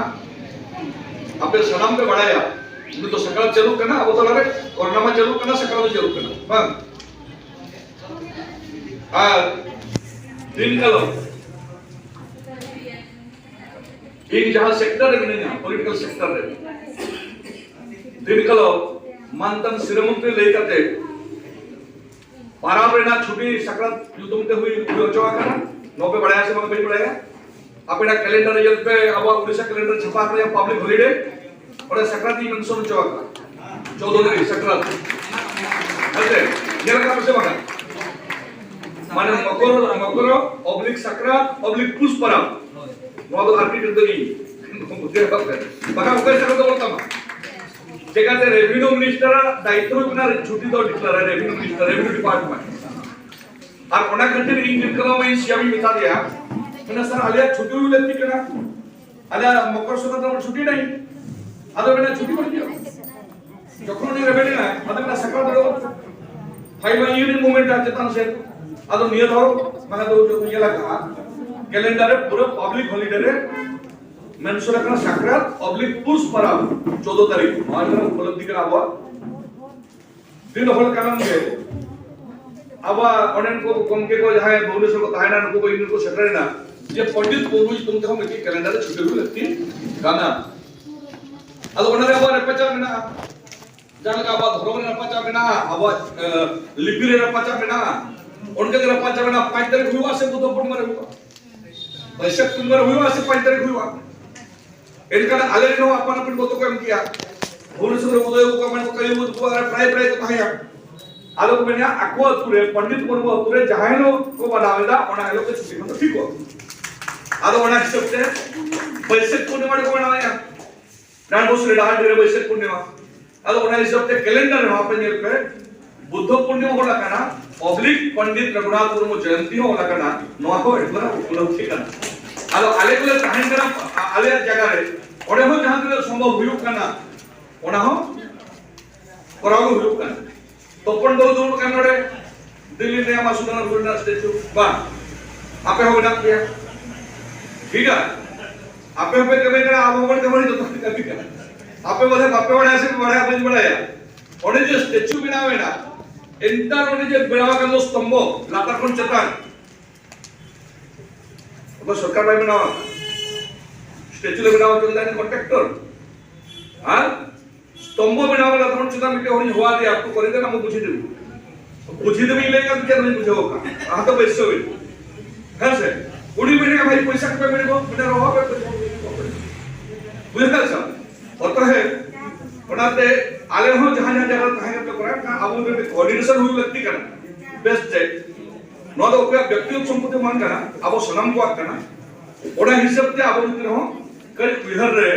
ᱟᱯᱮ ᱥᱟᱱᱟᱢ ᱯᱮ ᱵᱟᱲᱟᱭᱟ, ᱱᱤᱛᱚᱜ ᱫᱚ ᱥᱟᱠᱨᱟᱛ ᱪᱟᱹᱞᱩᱜ ᱠᱟᱱᱟ, ᱟᱵᱚ ᱛᱟᱞᱟᱨᱮ ᱠᱚᱨᱳᱱᱟ ᱢᱟ ᱪᱟᱹᱞᱩᱜ ᱠᱟᱱᱟ, ᱥᱟᱠᱨᱟᱛ ᱫᱚ ᱪᱟᱹᱞᱩᱜ ᱠᱟᱱᱟ, ᱵᱟᱝ? ᱟᱨ ᱫᱤᱱ ᱠᱟᱞᱚᱢ ᱤᱧ ᱡᱟᱦᱟᱸ sector ᱨᱮ ᱢᱤᱱᱟᱹᱧᱟ, political sector ᱨᱮ, ᱫᱤᱱ ᱠᱟᱞᱚᱢ ᱢᱟᱱᱛᱟᱱ ᱥᱤᱨᱟᱹ ᱢᱚᱱᱛᱨᱤ ᱞᱟᱹᱭ ᱠᱟᱛᱮ ᱯᱟᱨᱟᱵᱽ ᱨᱮᱱᱟᱜ ᱪᱷᱩᱴᱤ ᱥᱟᱠᱨᱟᱛ ᱧᱩᱛᱩᱢ ᱛᱮ ᱦᱩᱭ, ᱦᱩᱭ ᱦᱚᱪᱚ ᱟᱠᱟᱱᱟ᱾ ᱱᱚᱣᱟ ᱯᱮ ᱵᱟᱲᱟᱭᱟ ᱥᱮ ᱵᱟᱝ, ᱵᱟᱹᱧ ᱵᱟᱲᱟᱭᱟ᱾ ᱟᱯᱮᱱᱟᱜ calendar ᱨᱮ ᱧᱮᱞ ᱯᱮ, ᱟᱵᱚᱣᱟᱜ ᱩᱲᱤᱥᱥᱟ calendar ᱪᱷᱟᱯᱟ ᱟᱠᱟᱱᱟ, public holiday, ᱚᱸᱰᱮ ᱥᱟᱠᱨᱟᱛ ᱤᱧ mention ᱦᱚᱪᱚ ᱟᱠᱟᱫᱟ, ᱪᱳᱫᱽᱫᱚ ᱛᱟᱹᱨᱤᱠᱷ ᱥᱟᱠᱨᱟᱛ᱾ ᱦᱮᱸ ᱥᱮ? ᱧᱮᱞ ᱟᱠᱟᱫ ᱯᱮ ᱥᱮ ᱵᱟᱝ? ᱢᱟᱱᱮ ᱢᱚᱠᱚᱨ, ᱢᱚᱠᱚᱨ oblique ᱥᱟᱠᱨᱟᱛ oblique ᱯᱩᱥ ᱯᱟᱨᱟᱵᱽ᱾ ᱱᱚᱣᱟ ᱫᱚ ᱟᱨᱠᱤᱴᱮᱠᱴ ᱫᱚ ᱤᱧ᱾ ᱵᱟᱠᱷᱟᱱ ᱚᱠᱚᱭ ᱥᱟᱠᱨᱟᱛ ᱫᱚ ᱵᱟᱹᱱᱩᱜ ᱛᱟᱢᱟ? ᱪᱮᱠᱟᱛᱮ revenue minister ᱟᱜ ᱫᱟᱭᱤᱛᱛᱚ ᱦᱩᱭᱩᱜ ᱠᱟᱱᱟ ᱪᱷᱩᱴᱤ ᱫᱚ declare, revenue minister, revenue department᱾ ᱟᱨ ᱚᱱᱟ ᱠᱷᱟᱹᱛᱤᱨ ᱤᱧ ᱫᱤᱱ ᱠᱟᱞᱚᱢ ᱤᱧ CM ᱤᱧ ᱢᱮᱛᱟ ᱫᱮᱭᱟ, ᱢᱮᱱᱟ, "ᱥᱟᱨ, ᱟᱞᱮᱭᱟᱜ ᱪᱷᱩᱴᱤ ᱦᱩᱭ ᱞᱟᱹᱠᱛᱤ ᱠᱟᱱᱟ, ᱟᱞᱮᱭᱟᱜ ᱢᱚᱠᱚᱨ ᱥᱚᱝᱠᱨᱟᱱᱛᱤ ᱨᱮ ᱪᱷᱩᱴᱤ ᱱᱟᱭ, ᱟᱫᱚ ᱢᱮᱱᱟ ᱪᱷᱩᱴᱤ ᱵᱟᱹᱱᱩᱜ ᱜᱮᱭᱟ᱾" ᱡᱚᱠᱷᱚᱱ ᱩᱱᱤ ᱨᱮᱵᱮᱱ ᱮᱱᱟ, ᱟᱫᱚ ᱢᱮᱱᱟ, "ᱥᱟᱠᱨᱟᱛ ᱫᱚ ᱯᱷᱟᱭᱤᱵᱷ ᱤᱭᱩᱱᱤᱴ ᱢᱩᱵᱷᱢᱮᱱᱴ ᱪᱮᱛᱟᱱ ᱥᱮᱫ, ᱟᱫᱚ ᱱᱤᱭᱟᱹ ᱫᱷᱟᱣ ᱢᱟᱱᱮ ᱫᱚ ᱧᱮᱞ ᱟᱠᱟᱫᱼᱟ, calendar ᱨᱮ ᱯᱩᱨᱟᱹ public holiday ᱨᱮ mention ᱟᱠᱟᱱᱟ ᱥᱟᱠᱨᱟᱛ oblique ᱯᱩᱥ ᱯᱟᱨᱟᱵᱽ ᱪᱳᱫᱽᱫᱚ ᱛᱟᱹᱨᱤᱠᱷ, ᱱᱚᱣᱟ ᱨᱮᱱᱟᱜ ᱩᱯᱚᱞᱚᱵᱽᱫᱷᱤ ᱠᱟᱱᱟ ᱟᱵᱚᱣᱟᱜ ᱫᱤᱱ ᱦᱚᱲ ᱠᱟᱱᱟᱢ ᱜᱮ᱾ ᱟᱵᱚᱣᱟᱜ ᱚᱸᱰᱮᱱ ᱠᱚ ᱜᱚᱢᱠᱮ ᱠᱚ ᱡᱟᱦᱟᱸᱭ ᱵᱷᱩᱵᱚᱱᱮᱥᱚᱨ ᱠᱚ ᱛᱟᱦᱮᱱᱟ, ᱱᱩᱠᱩ ᱠᱚ ᱤᱧ ᱠᱚ ᱥᱮᱴᱮᱨᱮᱱᱟ ᱡᱮ ᱯᱚᱱᱰᱤᱛ ᱢᱩᱨᱢᱩ ᱧᱩᱛᱩᱢ ᱛᱮᱦᱚᱸ ᱢᱤᱫᱴᱤᱡ calendar ᱨᱮ ᱪᱷᱩᱴᱟᱹᱣ ᱞᱟᱹᱠᱛᱤ ᱠᱟᱱᱟ᱾ ᱟᱫᱚ ᱚᱱᱟ ᱨᱮ ᱟᱵᱚᱣᱟᱜ ᱨᱟᱯᱟᱪᱟᱜ ᱢᱮᱱᱟᱜᱼᱟ, ᱡᱟᱦᱟᱸ ᱞᱮᱠᱟ ᱟᱵᱚᱣᱟᱜ ᱫᱷᱚᱨᱚᱢ ᱨᱮ ᱨᱟᱯᱟᱪᱟᱜ ᱢᱮᱱᱟᱜᱼᱟ, ᱟᱵᱚᱣᱟᱜ, ᱮ, ᱞᱤᱯᱤ ᱨᱮ ᱨᱟᱯᱟᱪᱟᱜ ᱢᱮᱱᱟᱜᱼᱟ, ᱚᱱᱠᱟ ᱜᱮ ᱨᱟᱯᱟᱪᱟᱜ ᱢᱮᱱᱟᱜᱼᱟ, ᱯᱟᱸᱪ ᱛᱟᱹᱨᱤᱠᱷ ᱦᱩᱭᱩᱜᱼᱟ ᱥᱮ ᱵᱩᱫᱷ ᱯᱩᱨᱱᱤᱢᱟ ᱨᱮ ᱦᱩᱭᱩᱜᱼᱟ, ᱵᱟᱹᱭᱥᱟᱹᱠᱷ ᱯᱩᱨᱱᱤᱢᱟ ᱨᱮ ᱦᱩᱭᱩᱜᱼᱟ ᱥᱮ ᱯᱟᱸᱪ ᱛᱟᱹᱨᱤᱠᱷ ᱦᱩᱭᱩᱜᱼᱟ᱾ ᱮᱱᱠᱷᱟᱱ ᱟᱞᱮ ᱨᱮᱱ ᱦᱚᱸ ᱟᱯᱟᱱ ᱟᱹᱯᱤᱱ ᱢᱚᱛᱚ ᱠᱚ ᱮᱢ ᱠᱮᱜᱼᱟ᱾ ᱵᱷᱩᱵᱚᱱᱮᱥᱚᱨ ᱨᱮ ᱩᱫᱚᱭ ᱠᱚ ᱢᱮᱱ ᱠᱚ ᱠᱟᱹᱭᱩ ᱠᱚ ᱟᱨ ᱯᱨᱟᱭ ᱯᱨᱟᱭ ᱠᱚ ᱛᱟᱦᱮᱸᱭᱟ᱾ ᱟᱫᱚ ᱠᱚ ᱢᱮᱱᱟ ᱟᱠᱚ ᱟᱹᱛᱩ ᱨᱮ ᱯᱚᱱᱰᱤᱛ ᱢᱩᱨᱢᱩ ᱟᱹᱛᱩ ᱨᱮ ᱡᱟᱦᱟᱸ ᱦᱤᱞᱳᱜ ᱠᱚ ᱢᱟᱱᱟᱣ ᱮᱫᱟ ᱚᱱᱟ ᱦᱤᱞᱳᱜ ᱜᱮ ᱪᱷᱩᱴᱤ ᱠᱷᱚᱱ ᱫᱚ ᱴᱷᱤᱠᱚᱜᱼᱟ᱾ ᱟᱫᱚ ᱚᱱᱟ ᱦᱤᱥᱟᱹᱵ ᱛᱮ ᱵᱟᱹᱭᱥᱟᱹᱠᱷ ᱯᱩᱨᱱᱤᱢᱟ ᱨᱮᱠᱚ ᱢᱟᱱᱟᱣᱮᱫᱼᱟ᱾ ᱰᱟᱸᱰᱵᱳᱥ ᱨᱮ ᱰᱟᱦᱟᱨᱰᱤ ᱨᱮ ᱵᱟᱹᱭᱥᱟᱹᱠᱷ ᱯᱩᱨᱱᱤᱢᱟ᱾ ᱟᱫᱚ ᱚᱱᱟ ᱦᱤᱥᱟᱹᱵ ᱛᱮ calendar ᱨᱮᱦᱚᱸ ᱟᱯᱮ ᱧᱮᱞ ᱯᱮ, ᱵᱩᱫᱽᱫᱷᱚ ᱯᱩᱨᱱᱤᱢᱟ ᱦᱚᱸ ᱚᱞ ᱟᱠᱟᱱᱟ, ᱚᱵᱽᱞᱤᱠ ᱯᱚᱱᱰᱤᱛ ᱨᱚᱜᱷᱩᱱᱟᱛᱷ ᱢᱩᱨᱢᱩ ᱡᱚᱭᱚᱱᱛᱤ ᱦᱚᱸ ᱚᱞ ᱟᱠᱟᱱᱟ᱾ ᱱᱚᱣᱟ ᱦᱚᱸ ᱮᱠᱵᱟᱨᱮ ᱩᱯᱞᱚᱵᱽᱫᱷᱤ ᱠᱟᱱᱟ᱾ ᱟᱫᱚ ᱟᱞᱮ ᱠᱚᱞᱮ ᱛᱟᱦᱮᱱ ᱠᱟᱱᱟ ᱟ-, ᱟᱞᱮᱭᱟᱜ ᱡᱟᱭᱜᱟ ᱨᱮ, ᱚᱸᱰᱮ ᱦᱚᱸ ᱡᱟᱦᱟᱸ ᱛᱤᱱᱟᱹᱜ ᱥᱚᱢᱵᱷᱚᱵ ᱦᱩᱭᱩᱜ ᱠᱟᱱᱟ, ᱚᱱᱟ ᱦᱚᱸ ᱠᱚᱨᱟᱣ ᱜᱮ ᱦᱩᱭᱩᱜ ᱠᱟᱱᱟ᱾ ᱛᱚᱯᱚᱱ ᱵᱟᱹᱵᱩ ᱫᱩᱲᱩᱵ ᱠᱟᱱ ᱱᱚᱰᱮ, ᱫᱤᱞᱞᱤ ᱨᱮ ᱢᱟᱥᱩᱫᱟᱱᱟ ᱨᱮᱱᱟᱜ ᱥᱴᱮᱪᱩ, ᱵᱟᱝ, ᱟᱯᱮ ᱦᱚᱸ ᱢᱮᱱᱟᱜ ᱯᱮᱭᱟ, ᱴᱷᱤᱠ ᱜᱮᱭᱟ? ᱟᱯᱮ ᱦᱚᱸᱯᱮ ᱠᱟᱹᱢᱤ ᱠᱟᱱᱟ, ᱟᱵᱚ ᱦᱚᱸᱵᱚᱱ ᱠᱟᱹᱢᱤ, ᱡᱚᱛᱚ ᱦᱚᱲ ᱠᱟᱹᱢᱤ ᱠᱟᱱᱟ᱾ ᱟᱯᱮ ᱵᱚᱞᱮ ᱵᱟᱯᱮ ᱵᱟᱲᱟᱭᱟ ᱥᱮ ᱯᱮ ᱵᱟᱲᱟᱭᱟ, ᱵᱟᱹᱧ ᱵᱟᱲᱟᱭᱟ᱾ ᱚᱸᱰᱮ ᱡᱮ ᱥᱴᱮᱪᱩ ᱵᱮᱱᱟᱣ ᱮᱱᱟ, ᱮᱱᱛᱟᱨ ᱚᱸᱰᱮ ᱡᱮ ᱵᱮᱱᱟᱣ ᱟᱠᱟᱱ ᱫᱚ ᱥᱛᱚᱢᱵᱷᱚ, ᱞᱟᱛᱟᱨ ᱠᱷᱚᱱ ᱪᱮᱛᱟᱱ, ᱚᱠᱚᱭ ᱥᱚᱨᱠᱟᱨ ᱵᱟᱭ ᱵᱮᱱᱟᱣᱟ? ᱥᱴᱮᱪᱩ ᱞᱮ ᱵᱮᱱᱟᱣ ᱦᱚᱪᱚ ᱞᱮᱫᱟ, ᱠᱚᱱᱴᱨᱟᱠᱴᱚᱨ᱾ ᱟᱨ ᱥᱛᱚᱢᱵᱷᱚ ᱵᱮᱱᱟᱣ ᱞᱟᱛᱟᱨ ᱠᱷᱚᱱ ᱪᱮᱛᱟᱱ ᱢᱤᱫᱴᱮᱱ ᱦᱚᱲᱤᱧ ᱦᱚᱦᱚ ᱟᱫᱮᱭᱟ, ᱟᱹᱛᱩ ᱠᱚᱨᱮ ᱫᱮᱱᱟ ᱵᱚ ᱵᱩᱡᱷᱟᱹᱣ ᱫᱮᱵᱚ᱾ ᱵᱩᱡᱷᱟᱹᱣ ᱫᱮᱵᱚ ᱞᱟᱹᱭ ᱠᱟᱛᱮ ᱪᱮᱫ ᱵᱟᱹᱧ ᱵᱩᱡᱷᱟᱹᱣ ᱟᱠᱟᱫ? ᱟᱦᱟ ᱛᱚ ᱵᱮᱥ ᱥᱚᱵᱤ᱾ ᱦᱮᱸ ᱥᱮ? ᱩᱱᱤ ᱢᱮᱱᱮᱫᱼᱟ, "ᱵᱷᱟᱭ, ᱯᱚᱭᱥᱟ ᱠᱚᱯᱮ ᱢᱮᱱ ᱠᱚ, ᱢᱮᱱᱮᱫ ᱨᱚᱦᱚ ᱯᱮ ᱯᱚᱭᱥᱟ ᱠᱚ ᱢᱮᱱ ᱠᱚ᱾" ᱵᱩᱡᱷᱟᱹᱣ ᱠᱟᱜ ᱥᱮ? ᱚᱛᱚᱮᱵ, ᱚᱱᱟᱛᱮ ᱟᱞᱮ ᱦᱚᱸ ᱡᱟᱦᱟᱸ ᱡᱟᱦᱟᱸ ᱡᱟᱭᱜᱟ ᱨᱮ ᱛᱟᱦᱮᱸ ᱠᱟᱛᱮ ᱠᱚᱨᱟᱣ ᱠᱟᱱᱟ, ᱟᱵᱚ ᱢᱤᱫᱴᱮᱱ ᱠᱳᱚᱨᱰᱤᱱᱮᱥᱚᱱ ᱦᱩᱭ ᱞᱟᱹᱠᱛᱤ ᱠᱟᱱᱟ᱾ ᱵᱮᱥ ᱛᱮ, ᱱᱚᱣᱟ ᱫᱚ ᱚᱠᱚᱭᱟᱜ ᱵᱮᱠᱛᱤᱜᱚᱛ ᱥᱚᱢᱯᱚᱛᱤ ᱵᱟᱝ ᱠᱟᱱᱟ, ᱟᱵᱚ ᱥᱟᱱᱟᱢ ᱠᱚᱣᱟᱜ ᱠᱟᱱᱟ᱾ ᱚᱱᱟ ᱦᱤᱥᱟᱹᱵ ᱛᱮ ᱟᱵᱚ ᱡᱩᱫᱤ ᱨᱮᱦᱚᱸ ᱠᱟᱹᱡ ᱩᱭᱦᱟᱹᱨ ᱨᱮ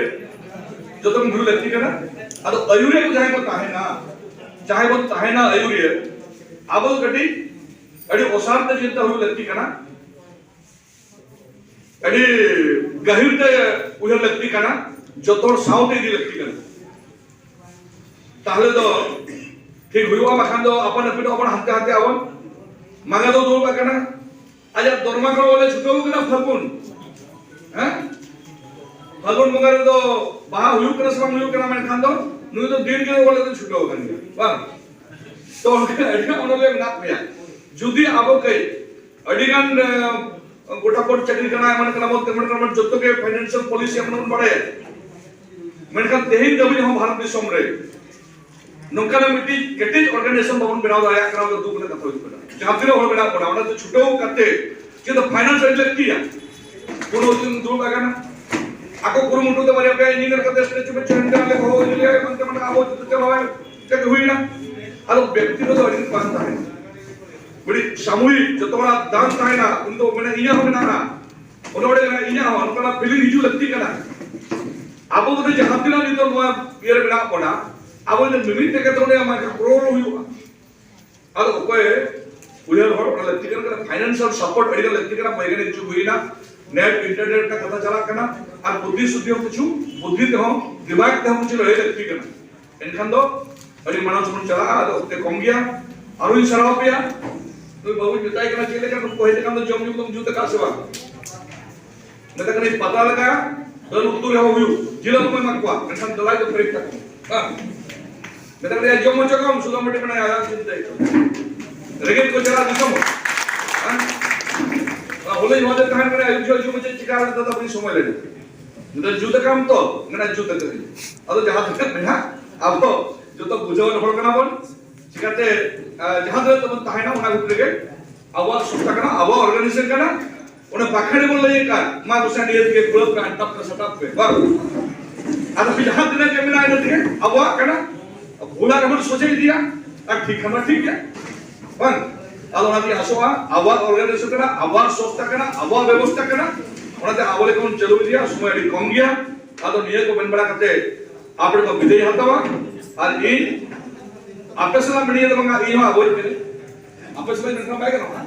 ᱡᱚᱛᱚᱱ ᱦᱩᱭ ᱞᱟᱹᱠᱛᱤ ᱠᱟᱱᱟ᱾ ᱟᱫᱚ ᱟᱹᱭᱩᱨᱤᱭᱟᱹ ᱠᱚ ᱡᱟᱦᱟᱸᱭ ᱠᱚ ᱛᱟᱦᱮᱱᱟ, ᱡᱟᱦᱟᱸᱭ ᱵᱚᱱ ᱛᱟᱦᱮᱱᱟ ᱟᱹᱭᱩᱨᱤᱭᱟᱹ, ᱟᱵᱚ ᱫᱚ ᱠᱟᱹᱴᱤᱡ ᱟᱹᱰᱤ ᱚᱥᱟᱨ ᱛᱮ ᱪᱤᱱᱛᱟᱹ ᱦᱩᱭ ᱞᱟᱹᱠᱛᱤ ᱠᱟᱱᱟ᱾ ᱟᱹᱰᱤ ᱜᱟᱹᱦᱤᱨ ᱛᱮ ᱩᱭᱦᱟᱹᱨ ᱞᱟᱹᱠᱛᱤ ᱠᱟᱱᱟ, ᱡᱚᱛᱚ ᱦᱚᱲ ᱥᱟᱶᱛᱮ ᱤᱫᱤ ᱞᱟᱹᱠᱛᱤ ᱠᱟᱱᱟ᱾ ᱛᱟᱦᱞᱮ ᱫᱚ ᱴᱷᱤᱠ ᱦᱩᱭᱩᱜᱼᱟ, ᱵᱟᱠᱷᱟᱱ ᱫᱚ ᱟᱯᱟᱱ ᱟᱹᱯᱤᱱ ᱟᱵᱚᱱ, ᱦᱟᱱᱛᱮ ᱦᱟᱱᱛᱮ ᱟᱵᱚᱱ᱾ ᱢᱟᱸᱜᱟ ᱫᱚ ᱫᱩᱲᱩᱵ ᱟᱠᱟᱱᱟ, ᱟᱡᱟᱜ ᱫᱚᱨᱢᱟ ᱠᱚ ᱵᱚᱞᱮ ᱪᱷᱩᱴᱟᱹᱣ ᱠᱟᱱᱟ ᱯᱷᱟᱹᱜᱩᱱ᱾ ᱦᱮᱸ? ᱯᱷᱟᱹᱜᱩᱱ ᱵᱚᱸᱜᱟ ᱨᱮᱫᱚ ᱵᱟᱦᱟ ᱦᱩᱭᱩᱜ ᱠᱟᱱᱟ ᱥᱮ ᱵᱟᱝ ᱦᱩᱭᱩᱜ ᱠᱟᱱᱟ, ᱢᱮᱱᱠᱷᱟᱱ ᱫᱚ ᱱᱩᱭ ᱫᱚ ᱫᱤᱱ ᱜᱮ ᱵᱚᱞᱮ ᱫᱚ ᱪᱷᱩᱴᱟᱹᱣ ᱟᱠᱟᱱ ᱜᱮᱭᱟ, ᱵᱟᱝ? ᱛᱚ ᱚᱱᱠᱟ ᱟᱹᱰᱤ ᱜᱟᱱ ᱚᱱᱚᱞᱤᱭᱟᱹ ᱢᱮᱱᱟᱜ ᱠᱚᱣᱟ᱾ ᱡᱩᱫᱤ ᱟᱵᱚ ᱠᱟᱹᱡ ᱟᱹᱰᱤ ᱜᱟᱱ, ᱮ, ᱜᱚᱴᱟ ᱵᱚᱱ ᱪᱟᱹᱠᱨᱤ ᱠᱟᱱᱟ, ᱮᱢᱟᱱ ᱠᱟᱱᱟ ᱵᱚᱱ, ᱛᱮᱢᱟᱱ ᱠᱟᱱᱟ ᱵᱚᱱ, ᱡᱚᱛᱚ ᱜᱮ ᱯᱷᱟᱭᱱᱟᱱᱥᱤᱭᱟᱞ ᱯᱚᱞᱤᱥᱤ ᱮᱢᱚᱱ ᱵᱚᱱ ᱵᱟᱲᱟᱭᱟ, ᱢᱮᱱᱠᱷᱟᱱ ᱛᱮᱦᱮᱧ ᱫᱷᱟᱹᱵᱤᱡ ᱦᱚᱸ ᱵᱷᱟᱨᱚᱛ ᱫᱤᱥᱚᱢ ᱨᱮ ᱱᱚᱝᱠᱟᱱᱟᱜ ᱢᱤᱫᱴᱤᱡ ᱠᱮᱴᱮᱡ ᱚᱨᱜᱟᱱᱟᱭᱡᱮᱥᱚᱱ ᱵᱟᱵᱚᱱ ᱵᱮᱱᱟᱣ ᱫᱟᱲᱮᱭᱟᱜ ᱠᱟᱱᱟ, ᱚᱱᱟ ᱫᱩᱠ ᱨᱮᱱᱟᱜ ᱠᱟᱛᱷᱟ ᱦᱩᱭᱩᱜ ᱠᱟᱱᱟ᱾ ᱡᱟᱦᱟᱸ ᱛᱤᱱᱟᱹᱜ ᱦᱚᱲ ᱢᱮᱱᱟᱜ ᱵᱚᱱᱟ, ᱚᱱᱟ ᱫᱚ ᱪᱷᱩᱴᱟᱹᱣ ᱠᱟᱛᱮ ᱪᱮᱫ ᱫᱚ ᱯᱷᱟᱭᱱᱟᱱᱥ ᱟᱹᱰᱤ ᱞᱟᱹᱠᱛᱤᱭᱟ᱾ ᱯᱩᱨᱟᱹ ᱫᱤᱱ ᱫᱩᱲᱩᱵ ᱟᱠᱟᱱᱟ, ᱟᱠᱚ ᱠᱩᱨᱩᱢᱩᱴᱩ ᱛᱮ ᱵᱟᱨᱭᱟ ᱯᱮᱭᱟ ᱤᱧᱡᱤᱱᱤᱭᱟᱨ ᱠᱟᱛᱮ ᱥᱴᱮᱪᱩ ᱯᱮ ᱪᱮᱦᱨᱟ ᱞᱮ ᱦᱚᱦᱚ ᱤᱫᱤ ᱞᱮᱭᱟ, ᱮᱢᱟᱱ ᱛᱮᱢᱟᱱ ᱟᱵᱚ ᱡᱚᱛᱚ ᱪᱟᱞᱟᱣ ᱪᱮᱫ ᱦᱩᱭᱱᱟ? ᱟᱫᱚ ᱵᱮᱠᱛᱤᱜᱚᱛᱚ ᱟᱹᱰᱤ ᱵᱟᱝ ᱛᱟᱦᱮᱱᱟ, ᱢᱤᱫᱴᱤᱡ ᱥᱟᱢᱩᱦᱤᱠ ᱡᱚᱛᱚ ᱦᱚᱲᱟᱜ ᱫᱟᱱ ᱛᱟᱦᱮᱱᱟ, ᱩᱱ ᱫᱚ ᱢᱮᱱᱟ ᱤᱧᱟᱹᱜ ᱦᱚᱸ ᱢᱮᱱᱟᱜᱼᱟ, ᱚᱱᱟ ᱚᱸᱰᱮ ᱢᱮᱱᱟ ᱤᱧᱟᱹᱜ ᱦᱚᱸ, ᱱᱚᱝᱠᱟᱱᱟᱜ ᱯᱷᱤᱞᱤᱝ ᱦᱤᱡᱩᱜ ᱞᱟᱹᱠᱛᱤ ᱠᱟᱱᱟ᱾ ᱟᱵᱚ ᱠᱚᱫᱚ ᱡᱟᱦᱟᱸ ᱛᱤᱱᱟᱹᱜ ᱱᱤᱛᱚᱜ ᱱᱚᱣᱟ ᱤᱭᱟᱹ ᱨᱮ ᱢᱮᱱᱟᱜ ᱵᱚᱱᱟ, ᱟᱵᱚ ᱡᱩᱫᱤ ᱢᱤᱢᱤᱫ ᱴᱟᱠᱟ ᱛᱮ ᱚᱸᱰᱮ ᱟᱢᱟᱜ ᱠᱨᱳᱲ ᱦᱩᱭᱩᱜᱼᱟ, ᱟᱫᱚ ᱚᱠᱚᱭ ᱩᱭᱦᱟᱹᱨ ᱦᱚᱲ ᱚᱱᱟ ᱞᱟᱹᱠᱛᱤ ᱠᱟᱱᱟ, financial support ᱟᱹᱰᱤ ᱜᱟᱱ ᱞᱟᱹᱠᱛᱤ ᱠᱟᱱᱟ, ᱵᱚᱭᱜᱟᱱᱤᱠ ᱡᱩᱜᱽ ᱦᱩᱭᱱᱟ, ᱱᱮᱴ ᱤᱱᱴᱟᱨᱱᱮᱴ ᱨᱮᱱᱟᱜ ᱠᱟᱛᱷᱟ ᱪᱟᱞᱟᱜ ᱠᱟᱱᱟ, ᱟᱨ ᱵᱩᱫᱽᱫᱷᱤ ᱥᱩᱫᱽᱫᱷᱤ ᱦᱚᱸ ᱠᱤᱪᱷᱩ ᱵᱩᱫᱽᱫᱷᱤ ᱛᱮᱦᱚᱸ ᱫᱤᱢᱟᱜᱽ ᱛᱮᱦᱚᱸ ᱠᱤᱪᱷᱩ ᱞᱟᱹᱲᱦᱟᱹᱭ ᱞᱟᱹᱠᱛᱤ ᱠᱟᱱᱟ᱾ ᱮᱱᱠᱷᱟᱱ ᱫᱚ ᱟᱹᱰᱤ ᱢᱟᱲᱟᱝ ᱥᱮᱫ ᱵᱚᱱ ᱪᱟᱞᱟᱜᱼᱟ᱾ ᱟᱫᱚ ᱚᱠᱛᱮ ᱠᱚᱢ ᱜᱮᱭᱟ, ᱟᱨᱚᱧ ᱥᱟᱨᱦᱟᱣ ᱯᱮᱭᱟ᱾ ᱱᱩᱭ ᱵᱟᱹᱵᱩᱧ ᱢᱮᱛᱟᱭ ᱠᱟᱱᱟ ᱪᱮᱫ ᱞᱮᱠᱟ ᱱᱩᱠᱩ ᱦᱮᱡ ᱟᱠᱟᱱ ᱫᱚ ᱡᱚᱢ ᱧᱩ ᱠᱚᱫᱚᱢ ᱡᱩᱛ ᱟᱠᱟᱫ ᱥᱮ ᱵᱟᱝ? ᱢᱮᱛᱟ ᱠᱟᱹᱱᱟᱹᱧ ᱯᱟᱛᱲᱟ ᱞᱮᱠᱟ ᱫᱟᱹᱞ ᱩᱛᱩ ᱨᱮᱦᱚᱸ ᱦᱩᱭᱩᱜ, ᱡᱤᱞ ᱦᱚᱸ ᱮᱢᱟ ᱠᱚᱣᱟ, ᱢᱮᱱᱠᱷᱟᱱ ᱫᱚᱞᱟᱭ ᱫᱚ ᱯᱮᱨᱮᱡ ᱛᱟᱠᱚ᱾ ᱦᱮᱸ᱾ ᱢᱮᱛᱟ ᱠᱟᱹᱱᱟᱹᱧ ᱡᱚᱢ ᱦᱚᱪᱚ ᱠᱚᱢ, ᱥᱩᱫᱷᱩ ᱢᱤᱫᱴᱤᱡ ᱢᱮᱱᱟᱭᱟ, ᱟᱞᱟᱝ ᱪᱤᱱᱛᱟᱹᱭ ᱛᱟᱵᱚᱱ᱾ ᱨᱮᱸᱜᱮᱡ ᱠᱚ ᱪᱟᱞᱟᱜ ᱫᱤᱥᱚᱢ ᱦᱚᱲ᱾ ᱦᱮᱸ? ᱚᱱᱟ ᱦᱚᱞᱮ ᱱᱚᱣᱟ ᱫᱚ ᱛᱟᱦᱮᱱ ᱠᱟᱱᱟ, ᱟᱹᱭᱩᱵ ᱡᱚᱦᱚᱜ ᱡᱚᱢ ᱦᱚᱪᱚ ᱪᱤᱠᱟ ᱨᱮ ᱫᱟᱫᱟ ᱵᱟᱹᱧ ᱥᱚᱢᱚᱭ ᱞᱮᱱᱟ᱾ ᱢᱮᱱᱫᱟ ᱡᱩᱛ ᱟᱠᱟᱢ ᱛᱚ? ᱢᱮᱱᱟ ᱡᱩᱛ ᱟᱠᱟᱫᱟᱹᱧ᱾ ᱟᱫᱚ ᱡᱟᱦᱟᱸ ᱛᱤᱱᱟᱹᱜ ᱢᱮᱱᱟᱜ, ᱟᱵᱚ ᱡᱚᱛᱚ ᱵᱩᱡᱷᱟᱹᱣᱟᱱ ᱦᱚᱲ ᱠᱟᱱᱟ ᱵᱚᱱ, ᱪᱤᱠᱟᱛᱮ, ᱟᱸ, ᱡᱟᱦᱟᱸ ᱛᱤᱱᱟᱹᱜ ᱛᱟᱵᱚᱱ ᱛᱟᱦᱮᱱᱟ ᱚᱱᱟ ᱵᱷᱤᱛᱨᱤ ᱨᱮᱜᱮ ᱟᱵᱚᱣᱟᱜ ᱥᱚᱝᱥᱛᱷᱟ ᱠᱟᱱᱟ, ᱟᱵᱚᱣᱟᱜ ᱚᱨᱜᱟᱱᱟᱭᱡᱮᱥᱚᱱ ᱠᱟᱱᱟ, ᱚᱱᱟ ᱵᱟᱠᱷᱮᱲ ᱵᱚᱱ ᱞᱟᱹᱭ ᱟᱠᱟᱫ, ᱢᱟ ᱜᱚᱥᱟᱭ ᱱᱤᱭᱟᱹ ᱛᱮᱜᱮ ᱠᱩᱲᱟᱹᱣ ᱠᱟᱜ, ᱴᱟᱯ ᱠᱟᱜ, ᱥᱟᱴᱟᱯ ᱯᱮ, ᱵᱟᱝ? ᱟᱫᱚ ᱡᱟᱦᱟᱸ ᱛᱤᱱᱟᱹᱜ ᱜᱮ ᱢᱮᱱᱟᱜᱼᱟ ᱤᱱᱟᱹ ᱛᱮᱜᱮ ᱟᱵᱚᱣᱟᱜ ᱠᱟᱱᱟ, ᱵᱷᱩᱞᱟᱜ ᱨᱮᱵᱚᱱ ᱥᱚᱡᱷᱮ ᱤᱫᱤᱭᱟ, ᱟᱨ ᱴᱷᱤᱠ ᱠᱷᱟᱱ ᱢᱟ ᱴᱷᱤᱠ ᱜᱮ, ᱵᱟᱝ? ᱟᱫᱚ ᱚᱱᱟᱛᱮᱧ ᱟᱥᱚᱜᱼᱟ, ᱟᱵᱚᱣᱟᱜ ᱚᱨᱜᱟᱱᱟᱭᱡᱮᱥᱚᱱ ᱠᱟᱱᱟ, ᱟᱵᱚᱣᱟᱜ ᱥᱚᱝᱥᱛᱷᱟ ᱠᱟᱱᱟ, ᱟᱵᱚᱣᱟᱜ ᱵᱮᱵᱚᱥᱛᱷᱟ ᱠᱟᱱᱟ, ᱚᱱᱟᱛᱮ ᱟᱵᱚ ᱞᱮᱠᱟ ᱵᱚᱱ ᱪᱟᱹᱞᱩ ᱤᱫᱤᱭᱟ, ᱥᱚᱢᱚᱭ ᱟᱹᱰᱤ ᱠᱚᱢ ᱜᱮᱭᱟ᱾ ᱟᱫᱚ ᱱᱤᱭᱟᱹ ᱠᱚ ᱢᱮᱱ ᱵᱟᱲᱟ ᱠᱟᱛᱮ ᱟᱯᱮ ᱠᱚ ᱵᱤᱫᱟᱹᱭ ᱦᱟᱛᱟᱣᱟ᱾ ᱟᱨ ᱤᱧ ᱟᱯᱮ ᱥᱟᱞᱟᱜ ᱢᱤᱰᱤᱭᱟ ᱫᱚ ᱵᱟᱝᱟ, ᱤᱧ ᱦᱚᱸ ᱟᱵᱚᱭᱤᱡ ᱠᱟᱹᱱᱟᱹᱧ, ᱟᱯᱮ ᱥᱟᱞᱟᱜ ᱢᱮᱱᱠᱷᱟᱱ ᱵᱟᱭ ᱜᱟᱱᱚᱜᱼᱟ᱾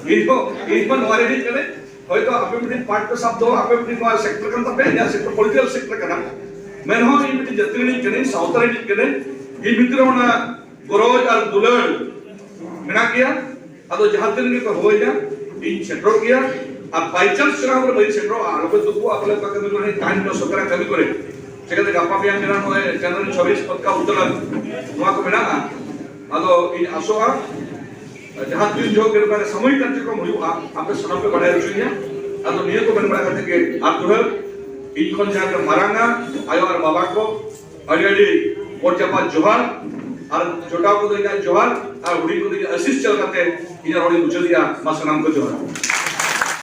ᱤᱧ ᱦᱚᱸ, ᱤᱧ ᱦᱚᱸ ᱱᱚᱣᱟ ᱨᱮᱱᱤᱡ ᱠᱟᱹᱱᱟᱹᱧ, ᱦᱚᱭᱛᱚ ᱟᱯᱮ ᱢᱤᱫᱴᱤᱡ ᱯᱟᱨᱴ ᱯᱮ ᱥᱟᱵ ᱫᱚᱦᱚ, ᱟᱯᱮ ᱢᱤᱫᱴᱤᱡ ᱱᱚᱣᱟ ᱥᱮᱠᱴᱚᱨ ᱠᱟᱱ ᱛᱟᱯᱮ, ᱤᱧᱟᱹᱜ ᱥᱮᱠᱴᱚᱨ ᱯᱚᱞᱤᱴᱤᱠᱟᱞ ᱥᱮᱠᱴᱚᱨ ᱠᱟᱱᱟ, ᱢᱮᱱᱦᱚᱸ ᱤᱧ ᱢᱤᱫᱴᱤᱡ ᱡᱟᱹᱛᱤ ᱨᱮᱱᱤᱡ ᱠᱟᱹᱱᱟᱹᱧ, ᱥᱟᱶᱛᱟ ᱨᱮᱱᱤᱡ ᱠᱟᱹᱱᱟᱹᱧ, ᱤᱧ ᱵᱷᱤᱛᱨᱤ ᱨᱮ ᱚᱱᱟ ᱜᱚᱨᱚᱡᱽ ᱟᱨ ᱫᱩᱞᱟᱹᱲ ᱢᱮᱱᱟᱜ ᱜᱮᱭᱟ᱾ ᱟᱫᱚ ᱡᱟᱦᱟᱸ ᱛᱤᱱ ᱨᱮᱜᱮ ᱠᱚ ᱦᱚᱦᱚᱭᱟ, ᱤᱧ ᱥᱮᱴᱮᱨᱚᱜ ᱜᱮᱭᱟ᱾ ᱟᱨ by chance ᱥᱮᱬᱟ ᱠᱚᱨᱮ ᱵᱟᱹᱧ ᱥᱮᱴᱮᱨᱚᱜᱼᱟ, ᱟᱞᱚ ᱯᱮ ᱫᱩᱠᱩᱜᱼᱟ, ᱵᱚᱞᱮ ᱚᱠᱟ ᱠᱟᱹᱢᱤ ᱠᱚᱨᱮ ᱛᱟᱦᱮᱱ ᱠᱟᱱᱟ ᱥᱚᱨᱠᱟᱨᱟᱜ ᱠᱟᱹᱢᱤ ᱠᱚᱨᱮ, ᱪᱤᱠᱟᱹᱛᱮ ᱜᱟᱯᱟ ᱢᱮᱭᱟᱝ ᱢᱮᱱᱟᱜ ᱱᱚᱜᱼᱚᱭ ᱡᱟᱱᱩᱣᱟᱨᱤ ᱪᱷᱟᱵᱵᱤᱥ ᱯᱚᱛᱠᱟ ᱩᱛᱟᱹᱨᱟ, ᱱᱚᱣᱟ ᱠᱚ ᱢᱮᱱᱟᱜᱼᱟ᱾ ᱟᱫᱚ ᱤᱧ ᱟᱥᱚᱜᱼᱟ, ᱡᱟᱦᱟᱸ ᱛᱤᱱ ᱡᱚᱦᱚᱜ ᱜᱮ ᱱᱚᱝᱠᱟ ᱥᱟᱢᱩᱦᱤᱠ ᱠᱟᱨᱡᱚᱠᱨᱚᱢ ᱦᱩᱭᱩᱜᱼᱟ, ᱟᱯᱮ ᱥᱟᱱᱟᱢ ᱯᱮ ᱵᱟᱲᱟᱭ ᱦᱚᱪᱚᱧᱟ᱾ ᱟᱫᱚ ᱱᱤᱭᱟᱹ ᱠᱚ ᱢᱮᱱ ᱵᱟᱲᱟ ᱠᱟᱛᱮ ᱜᱮ ᱟᱨ ᱫᱩᱦᱟᱹᱨ ᱤᱧ ᱠᱷᱚᱱ ᱡᱟᱦᱟᱸ ᱯᱮ ᱢᱟᱨᱟᱝᱟ, ᱟᱭᱳ ᱟᱨ ᱵᱟᱵᱟ ᱠᱚ, ᱟᱹᱰᱤ ᱟᱹᱰᱤ ᱜᱚᱰ ᱡᱟᱯᱟᱜ ᱡᱚᱦᱟᱨ, ᱟᱨ ᱡᱚᱴᱟᱣ ᱠᱚᱫᱚ ᱤᱧᱟᱹᱜ ᱡᱚᱦᱟᱨ, ᱟᱨ ᱦᱩᱰᱤᱧ ᱠᱚᱫᱚ ᱤᱧᱟᱹᱜ ᱟᱥᱤᱥ ᱪᱟᱞ ᱠᱟᱛᱮ ᱤᱧᱟᱹᱜ ᱨᱚᱲᱤᱧ ᱢᱩᱪᱟᱹᱫᱮᱜᱼᱟ᱾ ᱢᱟ ᱥᱟᱱᱟᱢ ᱠᱚ ᱡᱚᱦᱟᱨ᱾